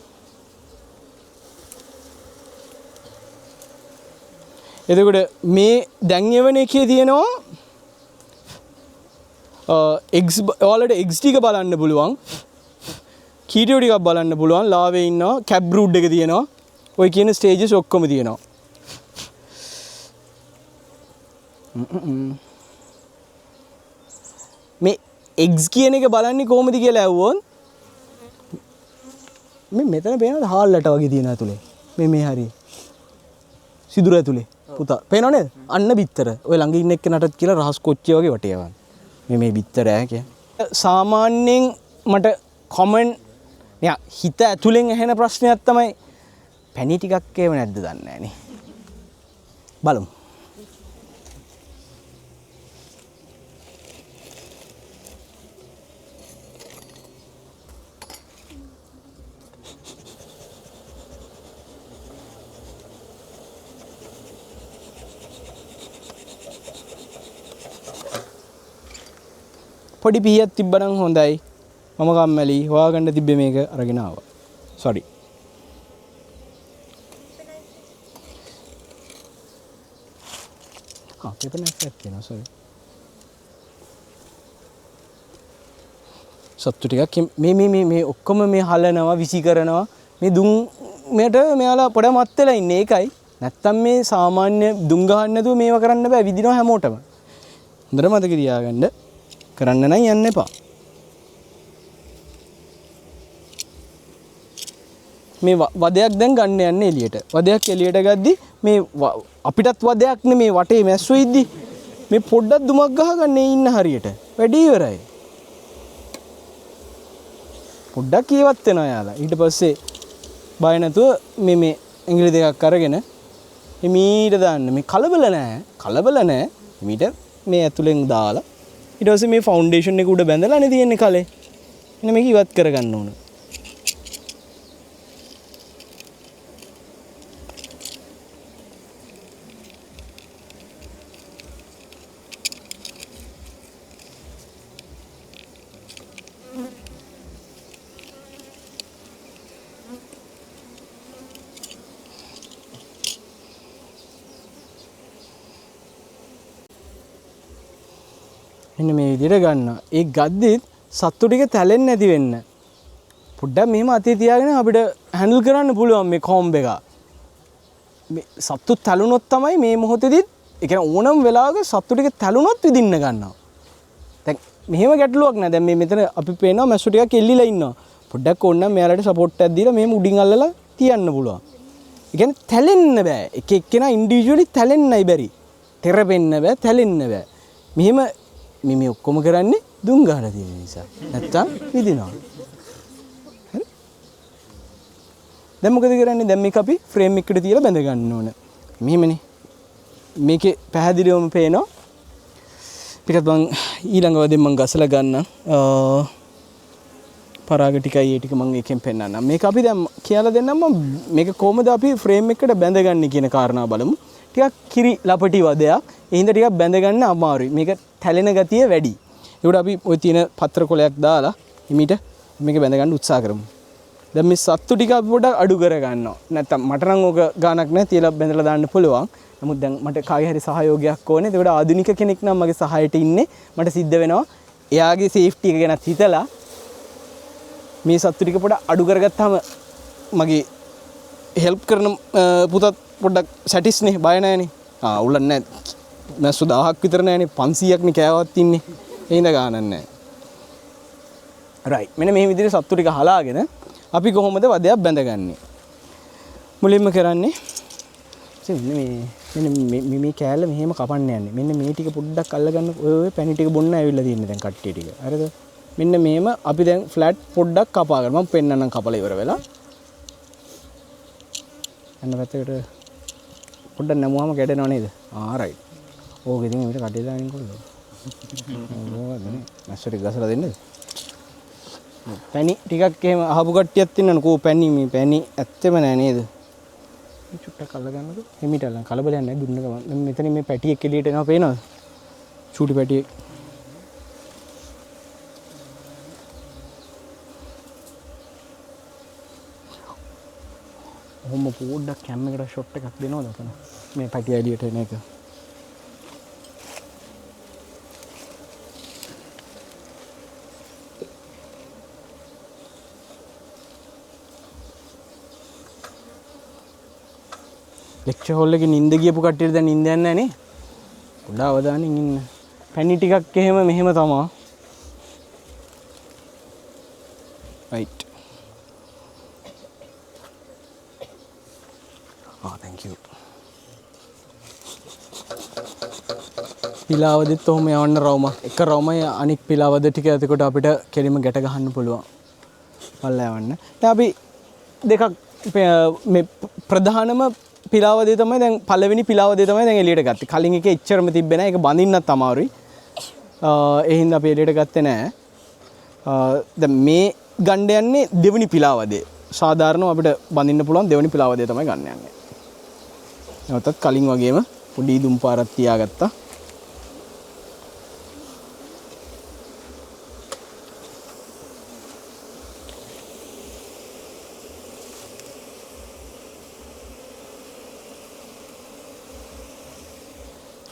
[SPEAKER 1] එතකොට මේ දැන් එවන එකේ තියෙනවා එග්ස් ඔයාලට එග්ස් ටික බලන්න පුළුවන්. කීටියෝ ටිකක් බලන්න පුළුවන්. ලාවේ ඉන්නවා, කැප් බ්‍රූඩ් එක තියෙනවා. ඔය කියන ස්ටේජස් ඔක්කොම තියෙනවා. මේ එග්ස් කියන එක බලන්නේ කොහොමද කියලා ඇහුවොත් මේ මෙතන පේනවද හාල්ලට වගේ තියෙන ඇතුලේ. මේ මේ හරිය. සිදුර ඇතුලේ පුතා. පේනව නේද? අන්න බිත්තර. ඔය ළඟ ඉන්න එක්කනටත් කියලා රහස් කොච්චිය වගේ වටේ යවන්න. මේ මේ බිත්තර ඈ කියන්නේ. සාමාන්‍යයෙන් මට කොමන් නිකන් හිත ඇතුලෙන් ඇහෙන ප්‍රශ්නයක් තමයි පැණි ටිකක් ඒව නැද්ද දන්නේ නෑනේ. බලමු. පොඩි පිහියක් තිබ්බනම් හොඳයි. මම කම්මැලි. හොයාගන්න තිබ්බේ මේක අරගෙන ආවා. සෝරි. ආ පේපර් නයිෆ් එකක් තියෙනවා. සෝරි. සත්තු ටිකක් මේ මේ මේ මේ ඔක්කොම මේ හලනවා, විසි කරනවා. මේ දුම් මෙයට මෙයාලා පොඩ මත් වෙලා ඉන්නේ ඒකයි. නැත්තම් මේ සාමාන්‍ය දුම් ගහන්න නැතුව මේව කරන්න බෑ. විදිනවා හැමෝටම. හොඳට මතක තියාගන්න. කරන්න නම් යන්න එපා. මේ වදයක් දැන් ගන්න යන්නේ එළියට. වදයක් එළියට ගද්දි මේ අපිටත් වදයක් නේ මේ වටේ මැස්සෝ ඉද්දි. මේ පොඩ්ඩක් දුමක් ගහගන්න ඒ ඉන්න හරියට. වැඩි ඉවරයි. පොඩ්ඩක් ඉවත් වෙනවා යාලා. ඊට පස්සේ බය නැතුව මේ ඇඟිලි දෙකක් අරගෙන එමීට දාන්න. මේ කලබල නෑ. කලබල නෑ. එමීට මේ ඇතුලෙන් දාලා ඊට පස්සේ මේ ෆවුන්ඩේෂන් එක උඩ බැඳලානේ තියෙන්නේ කලේ. එන්න මේක ඉවත් කරගන්න ඕන. මෙන්න මේ විදිහට ගන්නවා. ඒ ගද්දිත් සත්තු ටික තැලෙන්නේ නැති වෙන්න පොඩ්ඩක් මෙහෙම අතේ තියාගෙන අපිට හැන්ඩල් කරන්න පුළුවන් මේ කොම්බ් එක. මේ සත්තු තැළුනොත් තමයි මේ මොහොතේදීත්, ඒ කියන්නේ ඕනම වෙලාවක සත්තු ටික තැළුනොත් විදින්න ගන්නවා. දැන් මෙහෙම ගැටලුවක් නෑ. දැන් මේ මෙතන අපි පේනවා මැස්සු ටිකක් එල්ලිලා ඉන්නවා. පොඩ්ඩක් ඕනනම් මෙයාලට සපෝට් එකක් දීලා මෙහෙම උඩින් අල්ලලා තියන්න පුළුවන්. ඒ කියන්නේ තැලෙන්න බෑ. එක එක්කෙනා ඉන්ඩිවිජුවලි තැලෙන්නයි බැරි. තෙරපෙන්න බෑ, තැලෙන්න බෑ. මෙහෙම මේ ඔක්කොම කරන්නේ දුම් ගහලා තියෙන නිසා. නැත්තම් විදිනවා. හරි? දැන් මොකද කරන්නේ? දැන් මේක අපි ෆ්‍රේම් එකට තියලා බැඳ ගන්න ඕන. මෙහෙමනේ. මේකේ පැහැදිලිවම පේනවා. ටිකක් මං ඊළඟ වදෙන් මං ගසලා ගන්නම්. පරාග ටිකයි ඒ ටික මං ඒකෙන් පෙන්නන්නම්. මේක අපි දැන් කියලා දෙන්නම් මං මේක කොහොමද අපි ෆ්‍රේම් එකට බැඳගන්නේ කියන කාරණාව බලමු. ටිකක් කිරි ලපටි වදයක්. ඒ හින්දා ටිකක් බැඳගන්න අමාරුයි. මේක තැලෙන ගතිය වැඩි. ඒකට අපි ওই තියෙන පත්‍ර කොලයක් දාලා හිමීට මේක බැඳගන්න උත්සාහ කරමු. දැන් මේ සත්තු ටික අපි පොඩ්ඩක් අඩු කර ගන්නවා. නැත්තම් මට නම් ඕක ගාණක් නෑ තියලා බැඳලා දාන්න පුළුවන්. නමුත් දැන් මට කාගේ හරි සහයෝගයක් ඕනේ. ඒකට ආධුනික කෙනෙක් නම් මගේ සහායට ඉන්නේ. මට සිද්ධ වෙනවා එයාගේ සේෆ්ටි එක ගැනත් හිතලා මේ සත්තු ටික පොඩ්ඩක් අඩු කරගත්තාම මගේ හෙල්ප් කරන පුතත් පොඩ්ඩක් සැටිස්නේ, බය නෑනේ. අවුලක් නෑ. මැස්සු 1000ක් විතර නෑනේ, 500ක් නේ කෑවත් ඉන්නේ. ඒ හින්දා ගානක් නෑ. රයිට්. මෙන්න මේ විදිහට සත්තු ටික හලාගෙන අපි කොහොමද වදයක් බැඳගන්නේ? මුලින්ම කරන්නේ මෙන්න මේ, මෙන්න මේ, මේ, මේ කෑල්ල මෙහෙම කපන්න යන්නේ. මෙන්න මේ ටික පොඩ්ඩක් අල්ලගන්න. ඔය පැණි ටික බොන්න ඇවිල්ලා තියෙන්නේ දැන් කට්ටිය ටික. හරිද? මෙන්න මෙහෙම අපි දැන් ෆ්ලැට් පොඩ්ඩක් කපා ගන්න. මම පෙන්නන්නම් කපලා ඉවර වෙලා. යන්න පැත්තකට පොඩ්ඩක් නැමුවාම කැඩෙනව නේද? රයිට්. ඕක ඉතින් අපිට කටේ දානින් කොල්ලෝ. මොකද නේ? මැස්සු ටික ගසලා දෙන්නද? පැණි ටිකක් එහෙම අහපු කට්ටියක් ඉන්නවනේ. කෝ පැණි මේ පැණි ඇත්තෙම නෑ නේද? මේ චුට්ටක් අල්ලගන්නකෝ. හිමීට අල්ලන්න. කලබලයක් නෑ දුන්න ගමන්. දැන් මෙතනින් මේ පැටියෙක් එළියට එනවා පේනවද? චූටි පැටියෙක්. ඔහොම පොඩ්ඩක් කැම් එකට ෂොට් එකක් දෙනවද ඔතන? මේ පැටිය එළියට එන එක. ලෙක්චර් හෝල් එකේ නිින්ද ගියපු කට්ටියට දැන් නිින්ද යන්නේ නැහැ නේ. පොඩ්ඩක් අවධානයෙන් ඉන්න. පැණි ටිකක් එහෙම මෙහෙම තමා. Right. Ah, thank you. පිලාවදෙත් ඔහොම යවන්න රවුමක්. එක රවුමයි අනික් පිලාවද ටික එතකොට අපිට කෙලිම ගැට ගහන්න පුළුවන්. පල්ලා යවන්න. දැන් අපි දෙකක් මේ ප්‍රධානම පිලාවදේ තමයි දැන් පළවෙනි පිලාවදේ තමයි දැන් එළියට ගත්තේ. කලින් එකේ එච්චරම තිබ්බේ නෑ. ඒක බඳින්නත් අමාරුයි. ඒ හින්දා අපි එළියට ගත්තේ නෑ. දැන් මේ ගන්න යන්නේ දෙවෙනි පිලාවදේ. සාධාරණව අපිට බඳින්න පුළුවන් දෙවෙනි පිලාවදේ තමයි ගන්න යන්නේ. නැවතත් කලින් වගේම පොඩි දුම් පාරක් තියාගත්තා.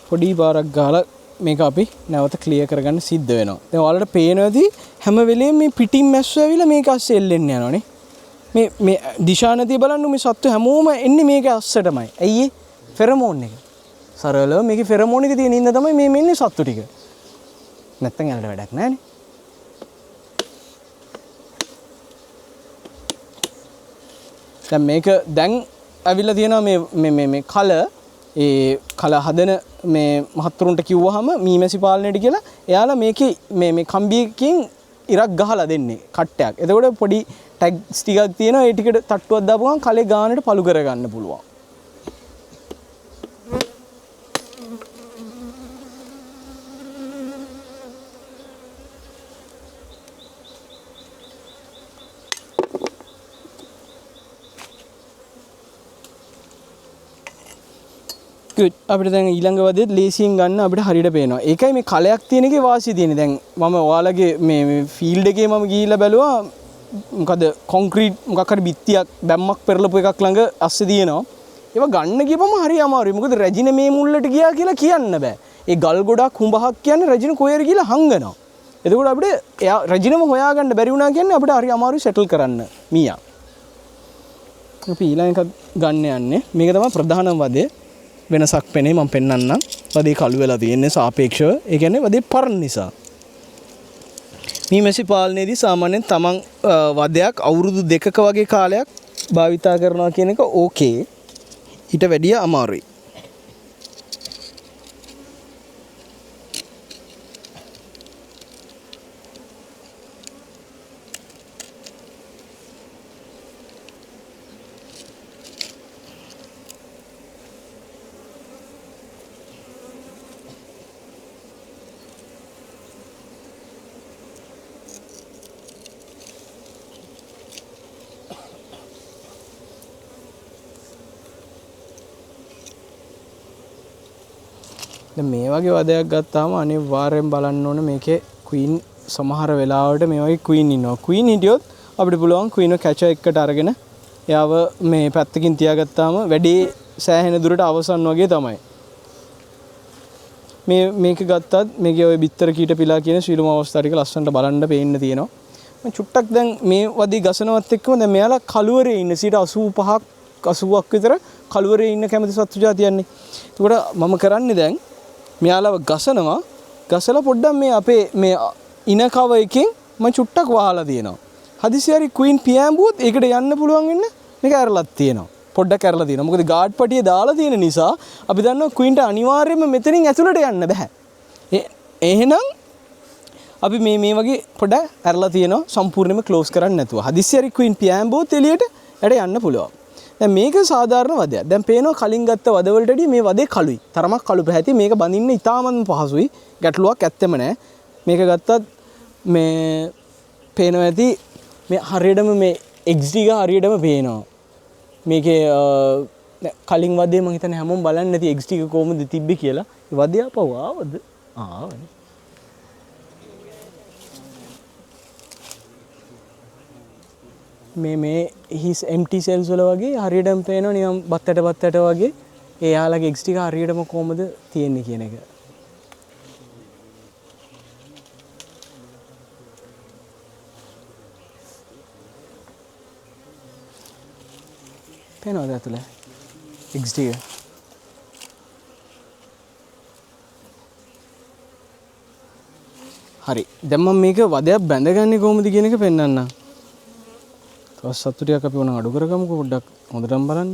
[SPEAKER 1] පොඩි පාරක් ගහලා මේක අපි නැවත ක්ලියර් කරගන්න සිද්ධ වෙනවා. දැන් ඔයාලට පේනවාද හැම වෙලේම මේ පිටින් මැස්සු ඇවිල්ලා මේක අස්සේ එල්ලෙන්න යනවනේ. මේ මේ දිශානතිය බලන්න මේ සත්තු හැමෝම එන්නේ මේක අස්සටමයි. ඇයි ඒ? ෆෙරමෝන් එක. සරලව මේකේ ෆෙරමෝන් එක තියෙන හින්දා තමයි මේ මෙන්නේ සත්තු ටික. නැත්තම් ඇලට වැඩක් නෑනේ. දැන් මේක දැන් ඇවිල්ලා තියෙනවා මේ මේ මේ මේ කල ඒ කල හදන මේ මහත්තුරුන්ට කිව්වහම මීමැසි පාලනයට කියලා එයාලා මේකේ මේ මේ කම්බියකින් ඉරක් ගහලා දෙන්නේ කට්ටයක්. එතකොට පොඩි ටැග්ස් ටිකක් තියෙනවා. ඒ ටිකට තට්ටුවක් දාපු ගමන් කලේ ගානට පළු කරගන්න පුළුවන්. Good. අපිට දැන් ඊළඟ වදෙත් ලේසියෙන් ගන්න අපිට හරියට පේනවා. ඒකයි මේ කලයක් තියෙන එකේ වාසිය තියෙන්නේ. දැන් මම ඔයාලගේ මේ මේ ෆීල්ඩ් එකේ මම ගිහිල්ලා බැලුවා මොකද කොන්ක්‍රීට් මොකක් හරි බිත්තියක් බැම්මක් පෙරලපු එකක් ළඟ අස්සේ තියෙනවා. ඒවා ගන්න ගියපම හරි අමාරුයි. මොකද රැජින මේ මුල්ලට ගියා කියලා කියන්න බෑ. ඒ ගල් ගොඩක් හුඹහක් කියන්නේ රැජින කොහේ හරි ගිහලා හංගනවා. එතකොට අපිට එයා රැජිනම හොයාගන්න බැරි වුණා කියන්නේ අපිට හරි අමාරුයි සෙටල් කරන්න මීයා. අපි ඊළඟ එකක් ගන්න යන්නේ. මේක තමයි ප්‍රධානම වදය. වෙනසක් පෙනේ මම පෙන්නන්නම්. වදේ කළු වෙලා තියෙන්නේ සාපේක්ෂව. ඒ කියන්නේ වදේ පරණ නිසා. මීමැසි පාලනයේදී සාමාන්‍යයෙන් තමන් වදයක් අවුරුදු දෙකක වගේ කාලයක් භාවිතා කරනවා කියන එක ඕකේ. ඊට වැඩිය අමාරුයි. දැන් මේ වගේ වදයක් ගත්තාම අනිවාර්යෙන් බලන්න ඕන මේකේ ක්වීන් සමහර වෙලාවට මේ වගේ ක්වීන් ඉන්නවා. ක්වීන් හිටියොත් අපිට පුළුවන් ක්වීන්ව කැචර් එකට අරගෙන එයාව මේ පැත්තකින් තියාගත්තාම වැඩේ සෑහෙන දුරට අවසන් වගේ තමයි. මේක ගත්තත් මේකේ ඔය බිත්තර කීට පිලා කියන සියලුම අවස්ථා ටික ලස්සනට බලන්න පේන්න තියෙනවා. මම චුට්ටක් දැන් මේ වදී ගසනවත් එක්කම දැන් මෙයාලා කළුවරේ ඉන්න 85ක් 80ක් විතර කළුවරේ ඉන්න කැමති සත්තු ජාතියන්නේ. එතකොට මම කරන්නේ දැන් මෙයාලව ගසනවා. ගසලා පොඩ්ඩක් මේ අපේ මේ ඉන කව එකෙන් මම චුට්ටක් වහලා තියෙනවා. හදිසි හරි ක්වීන් පියෑඹුවොත් ඒකට යන්න පුළුවන් වෙන්න මේක ඇරලක් තියෙනවා. පොඩ්ඩක් ඇරලා තියෙනවා. මොකද ගාඩ් පටිය දාලා තියෙන නිසා අපි දන්නවා ක්වීන්ට අනිවාර්යයෙන්ම මෙතනින් ඇතුළට යන්න බෑ. එහෙනම් අපි මේ වගේ පොඩ්ඩක් ඇරලා තියෙනවා සම්පූර්ණයෙන්ම ක්ලෝස් කරන්නේ නැතුව. හදිසි හරි ක්වීන් පියෑඹුවොත් එළියට එයාට යන්න පුළුවන්. දැන් මේක සාධාරණ වදයක්. දැන් පේනවා කලින් ගත්ත වද වලට වැඩිය මේ වදේ කළුයි. තරමක් කළු පැහැති. මේක බඳින්න ඉතාමත්ම පහසුයි. ගැටලුවක් ඇත්තෙම නෑ. මේක ගත්තත් මේ පේනවා ඇති මේ හරියටම මේ එක්ස් ටික හරියටම පේනවා. මේකේ කලින් වදේ මං හිතන්නේ හැමෝම බලන්නේ නැති එක්ස් ටික කොහොමද තිබ්බේ කියලා. ඒ වදේ ආපහු ආවද? ආවනේ. මේ හිස් empty cells වල වගේ හරියටම පේනවා නිකන් බත්තට බත්තට වගේ ඒ යාළගේ එක්ස් ටික හරියටම කොහොමද තියෙන්නේ කියන එක. පේනවද ඇතුලේ? එග්ස් ටික. හරි. දැන් මම මේක වදයක් බැඳගන්නේ කොහොමද කියන එක පෙන්නන්නම්. තවත් සත්තු ටිකක් අපි ඕන අඩු කරගමුකෝ පොඩ්ඩක් හොඳටම බලන්න.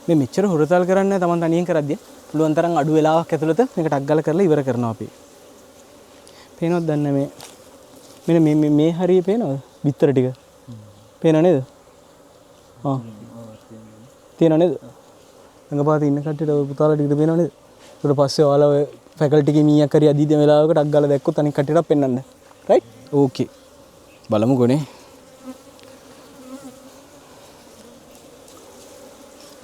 [SPEAKER 1] මේ මෙච්චර හොරතල් කරන්නේ නැහැ තමන් තනියෙන් කරද්දී. පුළුවන් තරම් අඩු වෙලාවක් ඇතුළත මේක ටක් ගාලා කරලා ඉවර කරනවා අපි. පේනවද දන්නේ මේ මෙන්න මේ මේ මේ හරිය පේනවද? බිත්තර ටික. පේනව නේද? ආ. තියෙනව නේද? ළඟපාතේ ඉන්න කට්ටියට ඔය පුතාලා ටිකට පේනව නේද? ඊට පස්සේ ඔයාලා ඔය ෆැකල්ටි එකේ මීයක් හරි අදීද වෙලාවක ටක් ගාලා දැක්කොත් අනිත් කට්ටියටත් පෙන්නන්න. රයිට්? ඕකේ. බලමුකෝ නේ.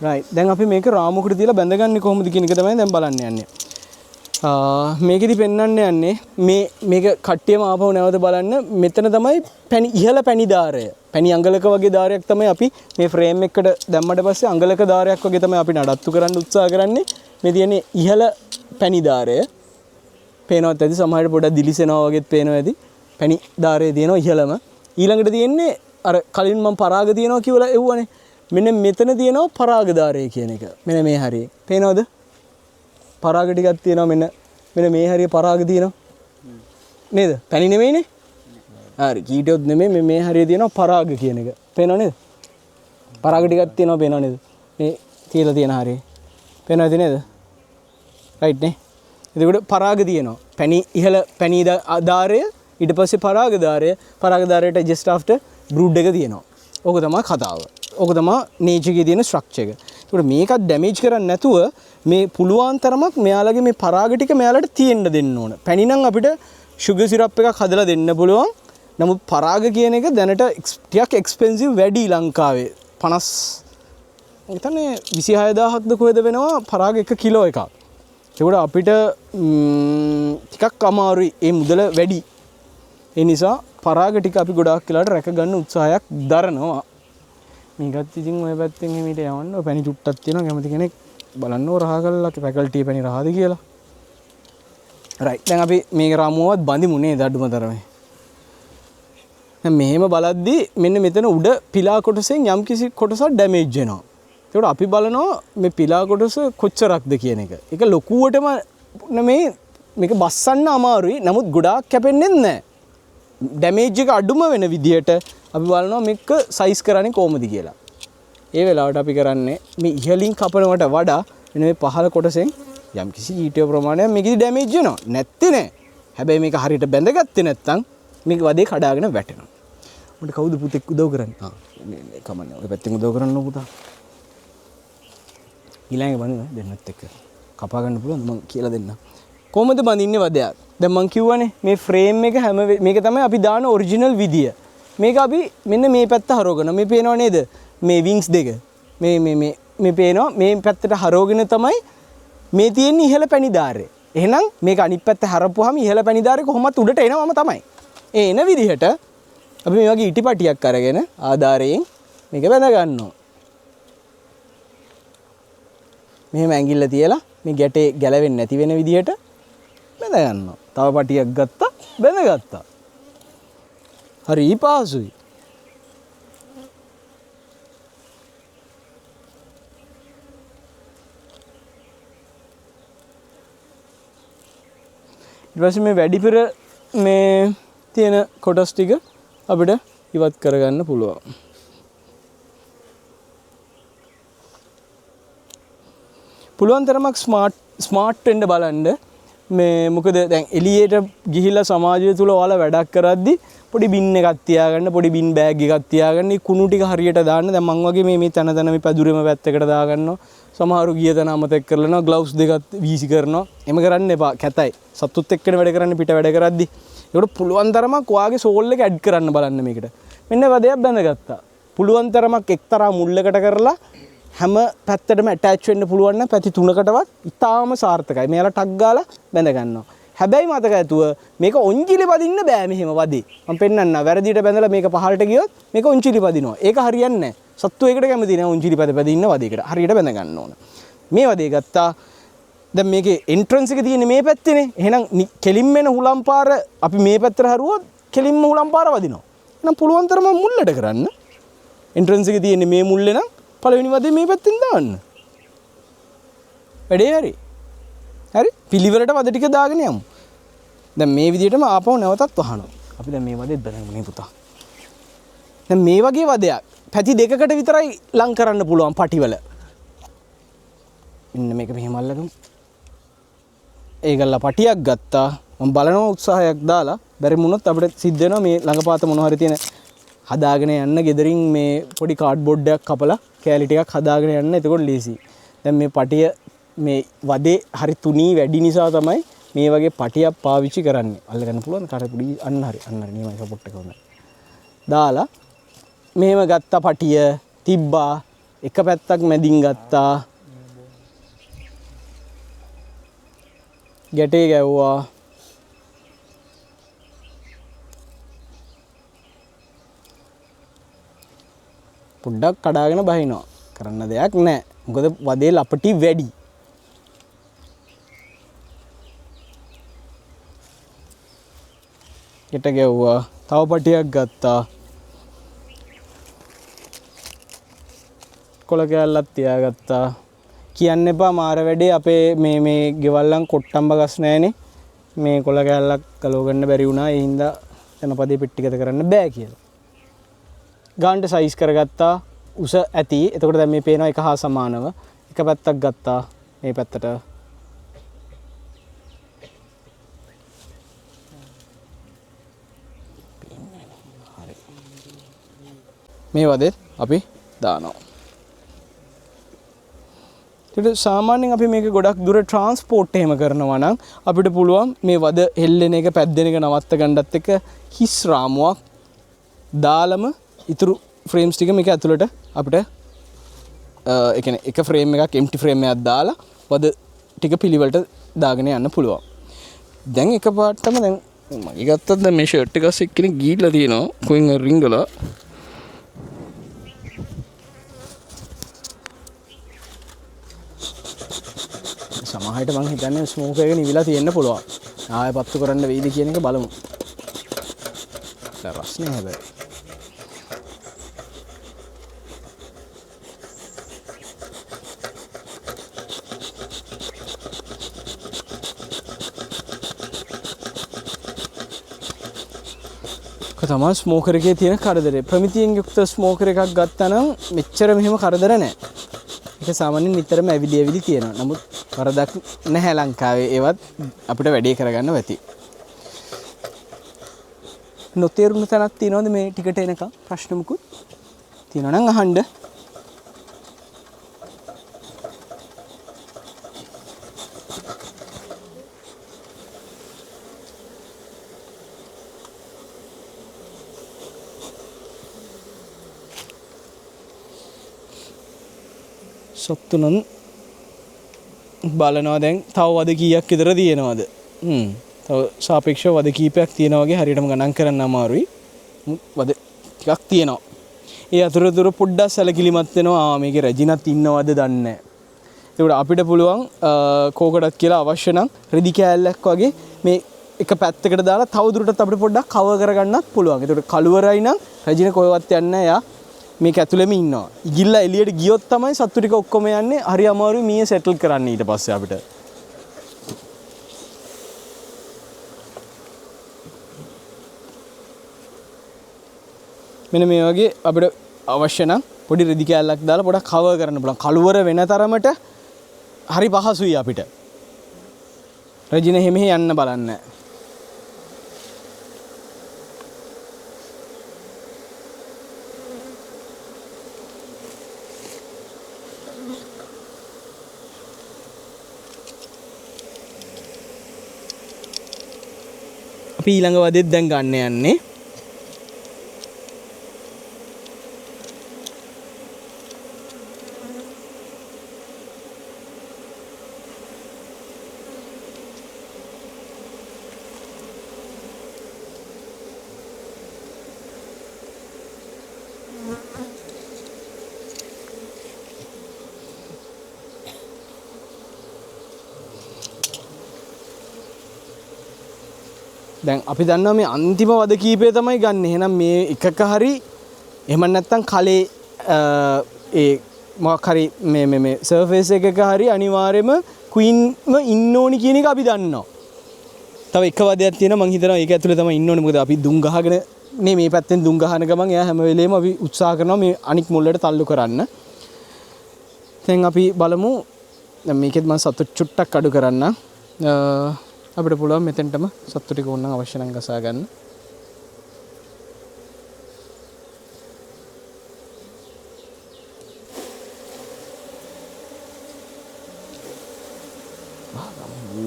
[SPEAKER 1] රයිට්. දැන් අපි මේක රාමුවකට තියලා බැඳගන්නේ කොහොමද කියන එක තමයි දැන් බලන්න යන්නේ. මේකෙදි පෙන්වන්න යන්නේ මේක කට්ටියම ආපහු නැවත බලන්න. මෙතන තමයි පැණි ඉහළ පැණි දාරය. පැණි අඟලක වගේ දාරයක් තමයි අපි මේ ෆ්‍රේම් එකට දැම්මට පස්සේ අඟලක දාරයක් වගේ තමයි අපි නඩත්තු කරන්න උත්සාහ කරන්නේ. මේ තියෙන්නේ ඉහළ පැණි දාරය. පේනවත් ඇති සමහරවිට පොඩක් දිලිසෙනවා වගේත් පේනවා ඇති. පැණි දාරය තියෙනවා ඉහළම. ඊළඟට තියෙන්නේ අර කලින් මම පරාග තියෙනවා කියලා එව්වනේ. මෙන්න මෙතන තියෙනවා පරාග දාරය කියන එක. මෙන්න මේ හරියේ. පේනවද? පරාග ටිකක් තියෙනවා මෙන්න. මෙන්න මේ හරියේ පරාග තියෙනවා. නේද? පැණි නෙමෙයිනේ? හරි. කීටොත් නෙමෙයි මේ මේ හරියේ තියෙනවා පරාග කියන එක. පේනව නේද? පරාග ටිකක් තියෙනවා පේනව නේද? මේ තියලා තියෙන හරියේ. පේනවද නේද? රයිට් නේ? එතකොට පරාග තියෙනවා. පැණි ඉහළ පැණි දාරය ඊට පස්සේ පරාග දාරය පරාග දාරයට just after brood එක තියෙනවා. ඕක තමයි කතාව. ඕක තමයි නේචර් එකේ තියෙන ස්ට්‍රක්චර් එක. ඒකට මේකත් ඩැමේජ් කරන්නේ නැතුව මේ පුළුවන් තරමක් මෙයාලගේ මේ පරාග ටික මෙයාලට තියෙන්න දෙන්න ඕන. පැණි නම් අපිට ෂුගර් සිරප් එකක් හදලා දෙන්න පුළුවන්. නමුත් පරාග කියන එක දැනට ටිකක් එක්ස්පෙන්සිව් වැඩි ලංකාවේ. 50 මං හිතන්නේ 26000ක්ද කොහෙද වෙනවා පරාග 1 කිලෝ එකක්. ඒකට අපිට ටිකක් අමාරුයි. ඒ මුදල වැඩි. ඒ නිසා පරාග ටික අපි ගොඩාක් වෙලාවට රැක ගන්න උත්සාහයක් දරනවා. මේකත් ඉතින් ඔය පැත්තෙන් එමෙට යවන්න. ඔය පැණි චුට්ටක් තියෙනවා. කැමති කෙනෙක් බලන්න ඕ රහ කරලා ෆැකල්ටි පැණි රහද කියලා. රයිට්. දැන් අපි මේක රාමුවවත් බඳිමු නේද අඩුම තරමේ. දැන් මෙහෙම බලද්දි මෙන්න මෙතන උඩ පිලා කොටසෙන් යම්කිසි කොටසක් ඩැමේජ් වෙනවා. ඒකට අපි බලනවා මේ පිලා කොටස කොච්චරක්ද කියන එක. ඒක ලොකුවටම නෙමෙයි මේක බස්සන්න අමාරුයි. නමුත් ගොඩාක් කැපෙන්නෙත් නෑ. ඩැමේජ් එක අඩුම වෙන විදියට අපි බලනවා මේක සයිස් කරන්නේ කොහොමද කියලා. ඒ වෙලාවට අපි කරන්නේ මේ ඉහළින් කපනවට වඩා මෙන්න මේ පහළ කොටසෙන් යම්කිසි ඊටෝ ප්‍රමාණයක් මේකෙදි ඩැමේජ් වෙනවා. නැත්තේ නෑ. හැබැයි මේක හරියට බැඳගත්තේ නැත්තම් මේක වදේ කඩාගෙන වැටෙනවා. මට කවුද පුතෙක් උදව් කරන්නේ? ආ මේ මේ කමන්නේ. ඔය පැත්තෙන් උදව් කරන්න ඕන පුතා. ඊළඟ බඳින්න දෙන්නත් එක්ක කපා ගන්න පුළුවන්ද මං කියලා දෙන්නම්. කොහොමද බඳින්නේ වදයක්? දැන් මං කිව්වනේ මේ ෆ්‍රේම් එක හැම මේක තමයි අපි දාන ඔරිජිනල් විදිය. මේක අපි මෙන්න මේ පැත්ත හරවගෙන මේ පේනව නේද? මේ වින්ග්ස් දෙක. මේ මේ මේ මේ පේනවා මේ පැත්තට හරවගෙන තමයි මේ තියෙන්නේ ඉහළ පැණි දාරය. එහෙනම් මේක අනිත් පැත්ත හරපුවාම ඉහළ පැණි දාරය කොහොමත් උඩට එනවම තමයි. ඒ එන විදිහට අපි මේ වගේ ඉටිපටියක් අරගෙන ආධාරයෙන් මේක බැඳ ගන්නවා. මෙහෙම ඇඟිල්ල තියලා මේ ගැටේ ගැලවෙන්නේ නැති වෙන විදිහට බැඳ ගන්නවා. තව පටියක් ගත්තා බැඳගත්තා. හරි පහසුයි. ඊට පස්සේ මේ වැඩිපුර මේ තියෙන කොටස් ටික අපිට ඉවත් කරගන්න පුළුවන්. පුළුවන් තරමක් ස්මාර්ට් වෙන්න බලන්න. මේ මොකද දැන් එළියට ගිහිල්ලා සමාජය තුල ඔයාලා වැඩක් කරද්දි පොඩි බින් එකක් තියාගන්න, පොඩි බින් බෑග් එකක් තියාගන්න, මේ කුණු ටික හරියට දාන්න. දැන් මං වගේ මේ තන තන මේ පැදුරේම පැත්තකට දාගන්නවා. සමහරු ගිය තැන අමතක කරලා යනවා, ග්ලව්ස් දෙකත් වීසි කරනවා. එහෙම කරන්න එපා, කැතයි. සත්තුත් එක්කනේ වැඩ කරන්නේ පිට වැඩ කරද්දි. ඒකට පුළුවන් තරමක් ඔයාගේ සෝල් එක ඇඩ් කරන්න බලන්න මේකට. මෙන්න වදයක් බැඳගත්තා. පුළුවන් තරමක් එක්තරා මුල්ලකට කරලා හැම පැත්තටම ඇටච් වෙන්න පුළුවන් නම් පැති තුනකටවත් ඉතාම සාර්ථකයි. මෙයාලා ටක් ගාලා බැඳ ගන්නවා. හැබැයි මතක ඇතුව මේක ඔංචිලි පදින්න බෑ මෙහෙම වදේ. මම පෙන්නන්නම්. වැරදියට බැඳලා මේක පහළට ගියොත් මේක ඔංචිලි පදිනවා. ඒක හරියන්නේ නෑ. සත්තු ඒකට කැමති නෑ ඔංචිලි පද පද ඉන්න වදේකට. හරියට බැඳ ගන්න ඕන. මේ වදේ ගත්තා. දැන් මේකේ එන්ට්‍රන්ස් එක තියෙන්නේ මේ පැත්තේනේ. එහෙනම් කෙලින්ම එන හුලම් පාර අපි මේ පැත්තට හරුවොත් කෙලින්ම හුලම් පාර වදිනවා. එහෙනම් පුළුවන් තරම මුල්ලට කරන්න. එන්ට්‍රන්ස් එක තියෙන්නේ මේ මුල්ලේ නම් පළවෙනි වදේ මේ පැත්තෙන් දාන්න. වැඩේ හරි. හරි? පිළිවෙලට වද ටික දාගෙන යමු. දැන් මේ විදිහටම ආපහු නැවතත් වහනවා. අපි දැන් මේ වදෙත් බලමු නේ පුතා. දැන් මේ වගේ වදයක් පැති දෙකකට විතරයි ලං කරන්න පුළුවන් පටිවල. මෙන්න මේක මෙහෙම අල්ලගමු. ඒගල්ලා පටියක් ගත්තා. මම බලනවා උත්සාහයක් දාලා බැරි වුණොත් අපිට සිද්ධ වෙනවා මේ ළඟපාත මොන හරි තියෙන හදාගෙන යන්න ගෙදරින් මේ පොඩි කාඩ්බෝඩ් එකක් කපලා කෑලි ටිකක් හදාගෙන යන්න. එතකොට ලේසි. දැන් මේ පටිය මේ වදේ හරි තුනී වැඩි නිසා තමයි මේ වගේ පටියක් පාවිච්චි කරන්නේ. අල්ලගන්න පුළුවන් කර පොඩි අන්න හරි අන්න හරි නියමයි සපෝට් එක හොඳයි. දාලා මෙහෙම ගත්ත පටිය තිබ්බා එක පැත්තක් මැදින් ගත්තා ගැටේ ගැව්වා පොඩ්ඩක් කඩාගෙන බහිනවා. කරන්න දෙයක් නෑ. මොකද වදේ ලපටි වැඩි. ගැට ගැව්වා. තව පටියක් ගත්තා. කොළ කෑල්ලක් තියාගත්තා. කියන්න එපා මාර වැඩේ අපේ මේ ගෙවල් නම් කොට්ටම්බ ගස් නෑනේ. මේ කොළ කෑල්ලක් ගලව ගන්න බැරි වුණා. ඒ හින්දා ජනපදයේ පෙට්ටිගත කරන්න බෑ කියලා. ගානට සයිස් කරගත්තා. උස ඇති. එතකොට දැන් මේ පේනවා එක හා සමානව. එක පැත්තක් ගත්තා මේ පැත්තට. හරි. මේ වදෙත් අපි දානවා. ඊට සාමාන්‍යයෙන් අපි මේක ගොඩක් දුර ට්‍රාන්ස්පෝර්ට් එහෙම කරනවා නම් අපිට පුළුවන් මේ වද හෙල්ලෙන එක පැද්දෙන එක නවත්ත ගන්නත් එක්ක හිස් රාමුවක් දාලම ඉතුරු ෆ්‍රේම්ස් ටික මේක ඇතුළට අපිට, ඒ කියන්නේ එක ෆ්‍රේම් එකක් එම්ටි ෆ්‍රේම් එකක් දාලා වද ටික පිළිවෙලට දාගෙන යන්න පුළුවන්. දැන් එකපාරටම දැන් මගේ ගත්තත් දැන් මේ ෂර්ට් එක අස්සේ එක්කෙනෙක් ගිහිල්ලා තියෙනවා කොහෙන් හරි රිංගලා. සමහරවිට මං හිතන්නේ ස්මෝක් එක නිවිලා තියෙන්න පුළුවන්. ආයෙ පත්තු කරන්න වෙයිද කියන එක බලමු. දැන් රස්නේ හැබැයි. ඔක තමයි ස්මෝකර් එකේ තියෙන කරදරේ. ප්‍රමිතියෙන් යුක්ත ස්මෝකර් එකක් ගත්තා නම් මෙච්චර මෙහෙම කරදර නෑ. ඒක සාමාන්‍යයෙන් නිතරම ඇවිලි ඇවිලි තියෙනවා. නමුත් වරදක් නැහැ ලංකාවේ. ඒවත් අපිට වැඩේ කරගන්න ඇති. නොතේරුණු තැනක් තියෙනවද මේ ටිකට එනකම්? ප්‍රශ්න මුකුත් තියෙනවා නම් අහන්න. සත්තු නම් බලනවා දැන් තව වද කීයක් විතර තියෙනවද? තව සාපේක්ෂව වද කීපයක් තියෙනවා වගේ හරියටම ගණන් කරන්න අමාරුයි. වද ටිකක් තියෙනවා. ඒ අතරතුර පොඩ්ඩක් සැලකිලිමත් වෙනවා. මේකේ රැජිනත් ඉන්නවද දන්නේ නැහැ. ඒකට අපිට පුළුවන් කෝකටත් කියලා අවශ්‍ය නම් රෙදි කෑල්ලක් වගේ මේ එක පැත්තකට දාලා තව දුරටත් අපිට පොඩ්ඩක් කවර් කරගන්නත් පුළුවන්. ඒකට කළුවරයි නම් රැජින කොහෙවත් යන්නේ නැහැ. එයා මේක ඇතුළෙම ඉන්නවා. ඉගිල්ලා එළියට ගියොත් තමයි සත්තු ටික ඔක්කොම යන්නේ. හරි අමාරුයි මීය සෙටල් කරන්න ඊට පස්සේ අපිට. මෙන්න මේ වගේ අපිට අවශ්‍ය නම් පොඩි රෙදි කෑල්ලක් දාලා පොඩක් කවර් කරන්න පුළුවන්. කළුවර වෙන තරමට හරි පහසුයි අපිට. රෙජින එහෙ මෙහෙ යන්න බලන්න. අපි ඊළඟ වදෙත් දැන් ගන්න යන්නේ. දැන් අපි දන්නවා මේ අන්තිම වද කීපය තමයි ගන්න. එහෙනම් මේ එකක හරි එහෙම නැත්නම් කලේ ඒ මොකක් හරි මේ මේ මේ සර්ෆේස් එකක හරි අනිවාර්යයෙන්ම ක්වීන්ම ඉන්න ඕනි කියන එක අපි දන්නවා. තව එක වදයක් තියෙනවා මං හිතනවා ඒක ඇතුලේ තමයි ඉන්න ඕනේ. මොකද අපි දුම් ගහගෙන නේ මේ පැත්තෙන් දුම් ගහන ගමන් එයා හැම වෙලේම අපි උත්සාහ කරනවා මේ අනික් මුල්ලට තල්ලු කරන්න. දැන් අපි බලමු. දැන් මේකෙත් මං සතු චුට්ටක් අඩු කරන්න. අපිට පුළුවන් මෙතෙන්ටම සතු ටික ඕනනම් අවශ්‍ය නම් ගසා ගන්න.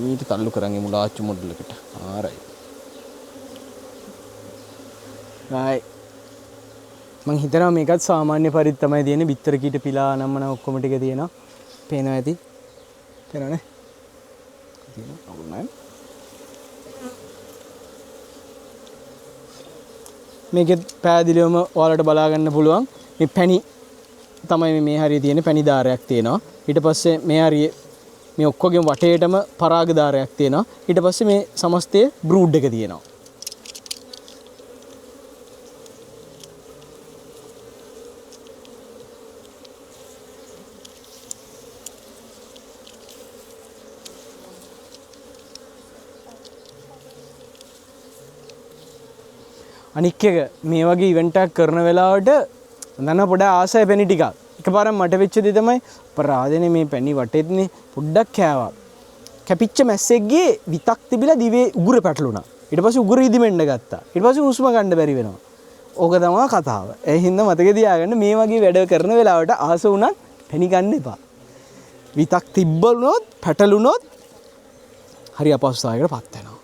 [SPEAKER 1] මීට තල්ලු කරන් එමු ලාච්චු මොඩල් එකට. ආරයිට්. රයිට්. මං හිතනවා මේකත් සාමාන්‍ය පරිදි තමයි තියෙන්නේ. බිත්තර කීට පිලා නම් මන ඔක්කොම ටික තියෙනවා. පේනවා ඇති. පේනවනේ? තියෙනවා. අවුල් නෑ. මේකෙත් පැහැදිලිවම ඔයාලට බලා ගන්න පුළුවන්. මේ පැණි තමයි මේ හරිය තියෙන්නේ. පැණි ධාරයක් තියෙනවා. ඊට පස්සේ මේ හරිය මේ ඔක්කොගෙම වටේටම පරාග ධාරයක් තියෙනවා. ඊට පස්සේ මේ සමස්තයේ බ්‍රූඩ් එක තියෙනවා. අනික් එක මේ වගේ ඉවෙන්ට් එකක් කරන වෙලාවට දන්නවා පොඩ ආසයි පැණි ටිකක්. එකපාරක් මට වෙච්ච දේ තමයි අපරාධනේ මේ පැණි වටෙත්නේ පොඩ්ඩක් කෑවා. කැපිච්ච මැස්සෙක්ගේ විතක් තිබිලා දිවේ උගුර පැටලුණා. ඊට පස්සේ උගුර ඉදිමෙන්න ගත්තා. ඊට පස්සේ හුස්ම ගන්න බැරි වෙනවා. ඕක තමයි කතාව. ඒ හින්දා මතක තියාගන්න මේ වගේ වැඩ කරන වෙලාවට ආස වුණත් පැණි ගන්න එපා. විතක් තිබ්බුණොත් පැටලුණොත් හරි අපහසුතාවයකට පත් වෙනවා.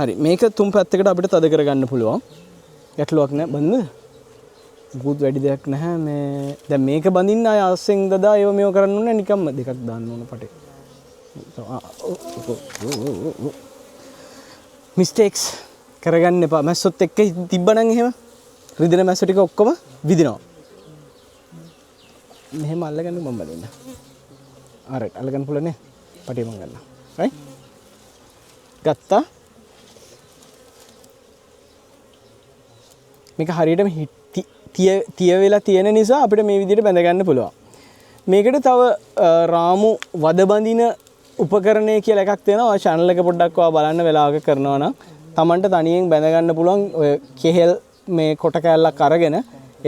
[SPEAKER 1] හරි මේක තුන් පැත්තකට අපිට තද කරගන්න පුළුවන්. ගැටලුවක් නෑ. බඳින්නද? මුකුත් වැඩි දෙයක් නැහැ. මේ දැන් මේක බඳින්න ආය අස්සෙන් දදා ඒව මේව කරන්න ඕනේ නෑ. නිකම්ම දෙකක් දාන්න ඕන පටේ. මිස්ටේක්ස් කරගන්න එපා. මැස්සොත් එක්ක තිබ්බනම් එහෙම රිදෙන මැස්සෝ ටික ඔක්කොම විදිනවා. මෙහෙම අල්ලගන්න මම බඳින්න. ආ රයිට් අල්ලගන්න පුළුවන් නේ. පටේ මං ගන්නවා. රයිට් ගත්තා. මේක හරියටම තිය වෙලා තියෙන නිසා අපිට මේ විදිහට බැඳ ගන්න පුළුවන්. මේකට තව රාමු වද බඳින උපකරණය කියලා එකක් තියෙනවා. ඔය channel එක පොඩ්ඩක් ඔයා බලන්න වෙලාවක කරනවා නම් Tamanට තනියෙන් බැඳ ගන්න පුළුවන්. ඔය කෙහෙල් මේ කොට කෑල්ලක් අරගෙන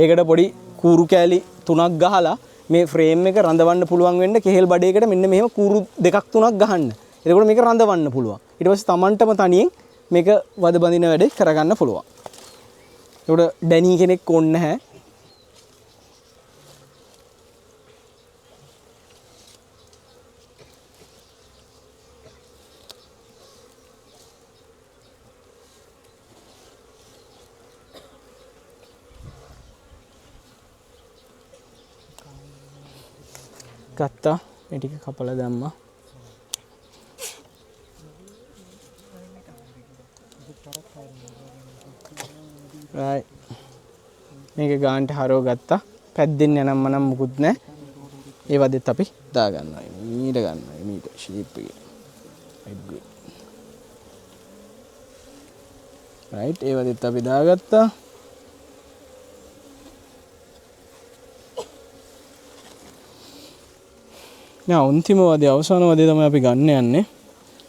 [SPEAKER 1] ඒකට පොඩි කූරු කෑලි තුනක් ගහලා මේ ෆ්‍රේම් එක රඳවන්න පුළුවන් වෙන්න කෙහෙල් බඩේකට මෙන්න මෙහෙම කූරු දෙකක් තුනක් ගහන්න. එතකොට මේක රඳවන්න පුළුවන්. ඊට පස්සේ Tamanටම තනියෙන් මේක වද බඳින වැඩේ කරගන්න පුළුවන්. එතකොට ඩැනි කෙනෙක් ඕනේ නැහැ. ගත්තා. මේ ටික කපලා දැම්මා. රයිට්. මේක ගානට හරව ගත්තා. පැද්දෙන්න යනම් මනම් මුකුත් නෑ. ඒ වදෙත් අපි දා ගන්නවා. මීට ගන්නවා. මීට ෂේප් එකේ. Right good. Right ඒ වදෙත් අපි දාගත්තා. නෑ අන්තිම වදේ අවසාන වදේ තමයි අපි ගන්න යන්නේ.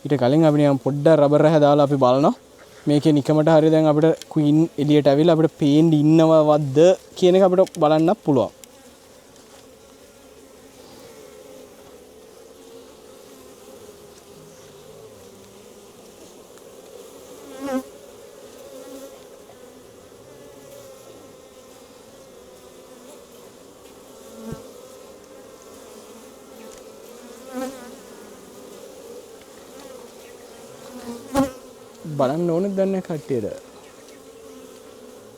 [SPEAKER 1] ඊට කලින් අපි නිකන් පොඩ්ඩක් රබර් රැහ දාලා අපි බලනවා. මේකේ නිකමට හරි දැන් අපිට ක්වීන් එළියට ඇවිල්ලා අපිට පේන්න ඉන්නවද කියන එක අපිට බලන්නත් පුළුවන්. බලන්න ඕනෙද දන්නේ නැහැ කට්ටියට.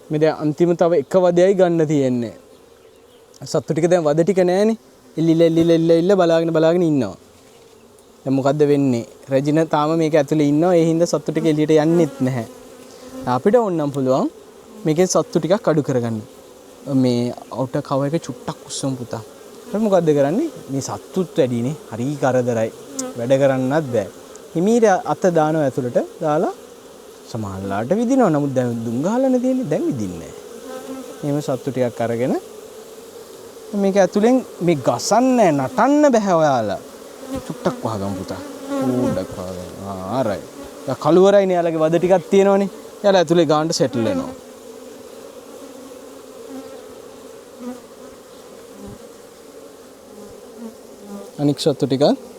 [SPEAKER 1] මේ දැන් අන්තිම තව එක වදයයි ගන්න තියෙන්නේ. සත්තු ටික දැන් වද ටික නෑනේ. එල්ලිලා එල්ලිලා එල්ලිලා එල්ලිලා බලාගෙන බලාගෙන ඉන්නවා. දැන් මොකද්ද වෙන්නේ? රෙජින තාම මේක ඇතුලේ ඉන්නවා. ඒ හින්දා සත්තු ටික එළියට යන්නෙත් නැහැ. අපිට ඕනනම් පුළුවන් මේකෙන් සත්තු ටිකක් අඩු කරගන්න. මේ අවුටර් කවර් එක චුට්ටක් උස්සමු පුතා. අපි මොකද්ද කරන්නේ? මේ සත්තුත් වැඩිනේ. හරි කරදරයි. වැඩ කරන්නත් බෑ. හිමීට අත දානවා ඇතුළට දාලා සමහරලාට විදිනවා. නමුත් දැන් දුම් ගහලානේ තියෙන්නේ. දැන් විදින්නේ නෑ. එහෙම සත්තු ටිකක් අරගෙන මේක ඇතුලෙන් මේ ගසන්නේ නටන්න බෑ ඔයාලා. චුට්ටක් වහගමු පුතා. පොඩ්ඩක් වහගමු. ආ රයිට්. දැන් කළුවරයිනේ යාළගේ වද ටිකක් තියෙනවනේ. යාලා ඇතුලේ ගානට සෙටල් වෙනවා. අනික් සත්තු ටිකක්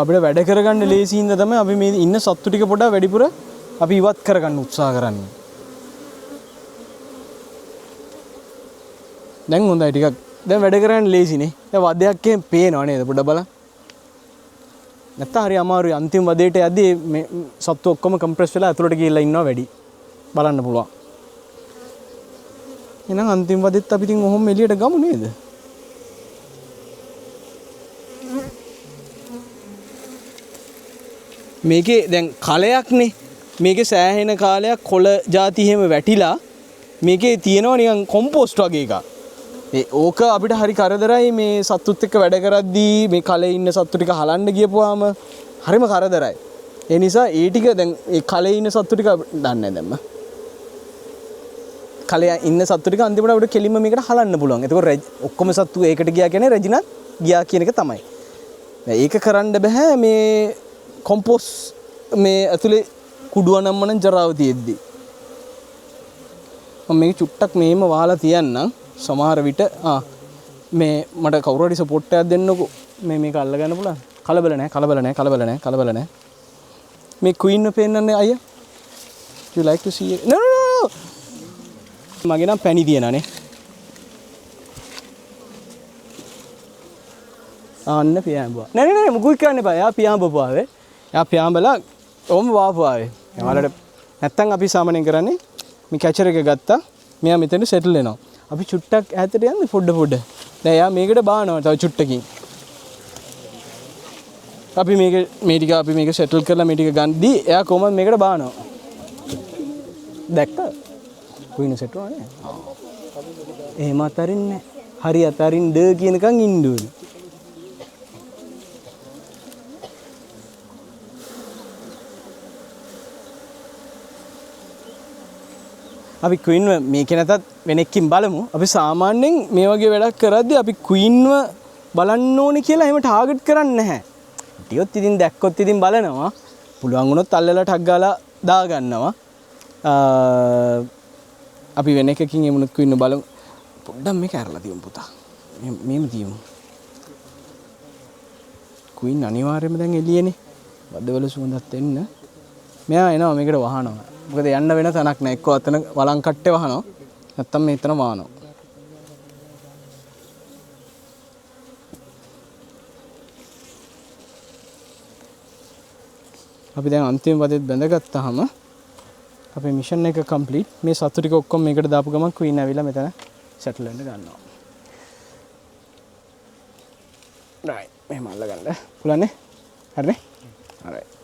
[SPEAKER 1] අපිට වැඩ කරගන්න ලේසි හින්දා තමයි අපි මේ ඉන්න සත්තු ටික පොඩ්ඩක් වැඩිපුර අපි ඉවත් කරගන්න උත්සාහ කරන්නේ. දැන් හොඳයි ටිකක්. දැන් වැඩ කරගන්න ලේසිනේ. දැන් වදයක් එහෙම පේනව නේද පොඩ්ඩක් බලන්න. නැත්තම් හරි අමාරුයි අන්තිම වදේට යද්දී මේ සත්තු ඔක්කොම කම්ප්‍රෙස් වෙලා ඇතුළට ගිහිල්ලා ඉන්නවා වැඩි. බලන්න පුළුවන්. එහෙනම් අන්තිම වදෙත් අපි ඉතින් ඔහොම එළියට ගමු නේද? මේකේ දැන් කලයක්නේ. මේකේ සෑහෙන කාලයක් කොළ ಜಾති එහෙම වැටිලා මේකේ තියෙනවා නිකන් කොම්පෝස්ට් වගේ එකක්. ඒ ඕක අපිට හරි කරදරයි මේ සත්තුත් එක්ක වැඩ කරද්දී මේ කලේ ඉන්න සත්තු ටික හලන්න ගියපුවාම හරිම කරදරයි. ඒ නිසා ඒ ටික දැන් ඒ කලේ ඉන්න සත්තු ටික දන්නේ නැහැ දැම්ම. කලේ ඉන්න සත්තු ටික අන්තිමට අපිට කෙලින්ම මේකට හලන්න පුළුවන්. එතකොට ඔක්කොම සත්තු ඒකට ගියා කියන්නේ රෙජිනත් ගියා කියන එක තමයි. දැන් ඒක කරන්න බෑ මේ කොම්පෝස් මේ ඇතුලේ කුඩුව නම් මනම් ජරාව තියෙද්දි. මම මේක චුට්ටක් මේම වහලා තියන්නම්. සමහර විට මේ මට කවුරු හරි සපෝට් එකක් දෙන්නකෝ. මේ මේක අල්ල ගන්න පුළුවන්. කලබල නෑ, කලබල නෑ, කලබල නෑ, කලබල නෑ. මේ ක්වීන්ව පේන්නන්නේ අයියා. Do you like to see it? No, no, no, no. මගේ නම් පැණි තියනනේ. ආන්න පියාඹුවා. නෑ නෑ නෑ මුකුත් කරන්න එපා. එයා පියාඹපුවා ආවේ. එයා පියාඹලා ඔහොම වාපුවා ආවේ. එයාලට නැත්තම් අපි සාමාන්‍යයෙන් කරන්නේ මේ කැචර් එක ගත්තා. මෙයා මෙතන සෙටල් වෙනවා. අපි චුට්ටක් ඈතට යන්නේ පොඩ පොඩ. දැන් එයා මේකට බානවා තව චුට්ටකින්. අපි මේක මේ ටික අපි මේක සෙටල් කරලා මේ ටික ගන්දි එයා කොහොමද මේකට බානවා. දැක්කද? කුයින සෙට් වුණා නේ. එහෙම අතරින්නේ නැහැ. හරි අතරින්ද කියනකන් ඉන්න ඕනේ. අපි ක්වීන්ව මේකේ නැතත් වෙන එකකින් බලමු. අපි සාමාන්‍යයෙන් මේ වගේ වැඩක් කරද්දී අපි ක්වීන්ව බලන්න ඕනේ කියලා එහෙම ටාගට් කරන්නේ නැහැ. හිටියොත් ඉතින් දැක්කොත් ඉතින් බලනවා. පුළුවන් වුණොත් අල්ලලා ටක් ගාලා දාගන්නවා. අපි වෙන එකකින් එමුණුත් ක්වීන්ව බලමු. පොඩ්ඩක් මේක ඇරලා තියමු පුතා. මෙහෙම තියමු. ක්වීන් අනිවාර්යයෙන්ම දැන් එළියනේ. වදවල සුවඳත් එන්න. මෙයා එනවා මේකට වහනවා. මොකද යන්න වෙන තැනක් නෑ. එක්කෝ අතන වළං කට්ටේ වහනවා. නැත්තම් මෙතන වහනවා. අපි දැන් අන්තිම වදෙත් බැඳගත්තාම අපේ මිෂන් එක කම්ප්ලීට්. මේ සතු ටික ඔක්කොම මේකට දාපු ගමන් ක්වීන් ඇවිල්ලා මෙතන සෙටල් වෙන්න ගන්නවා. රයිට්. මෙහෙම අල්ලගන්න. පුළුවන් නේ? හරිනේ? alright.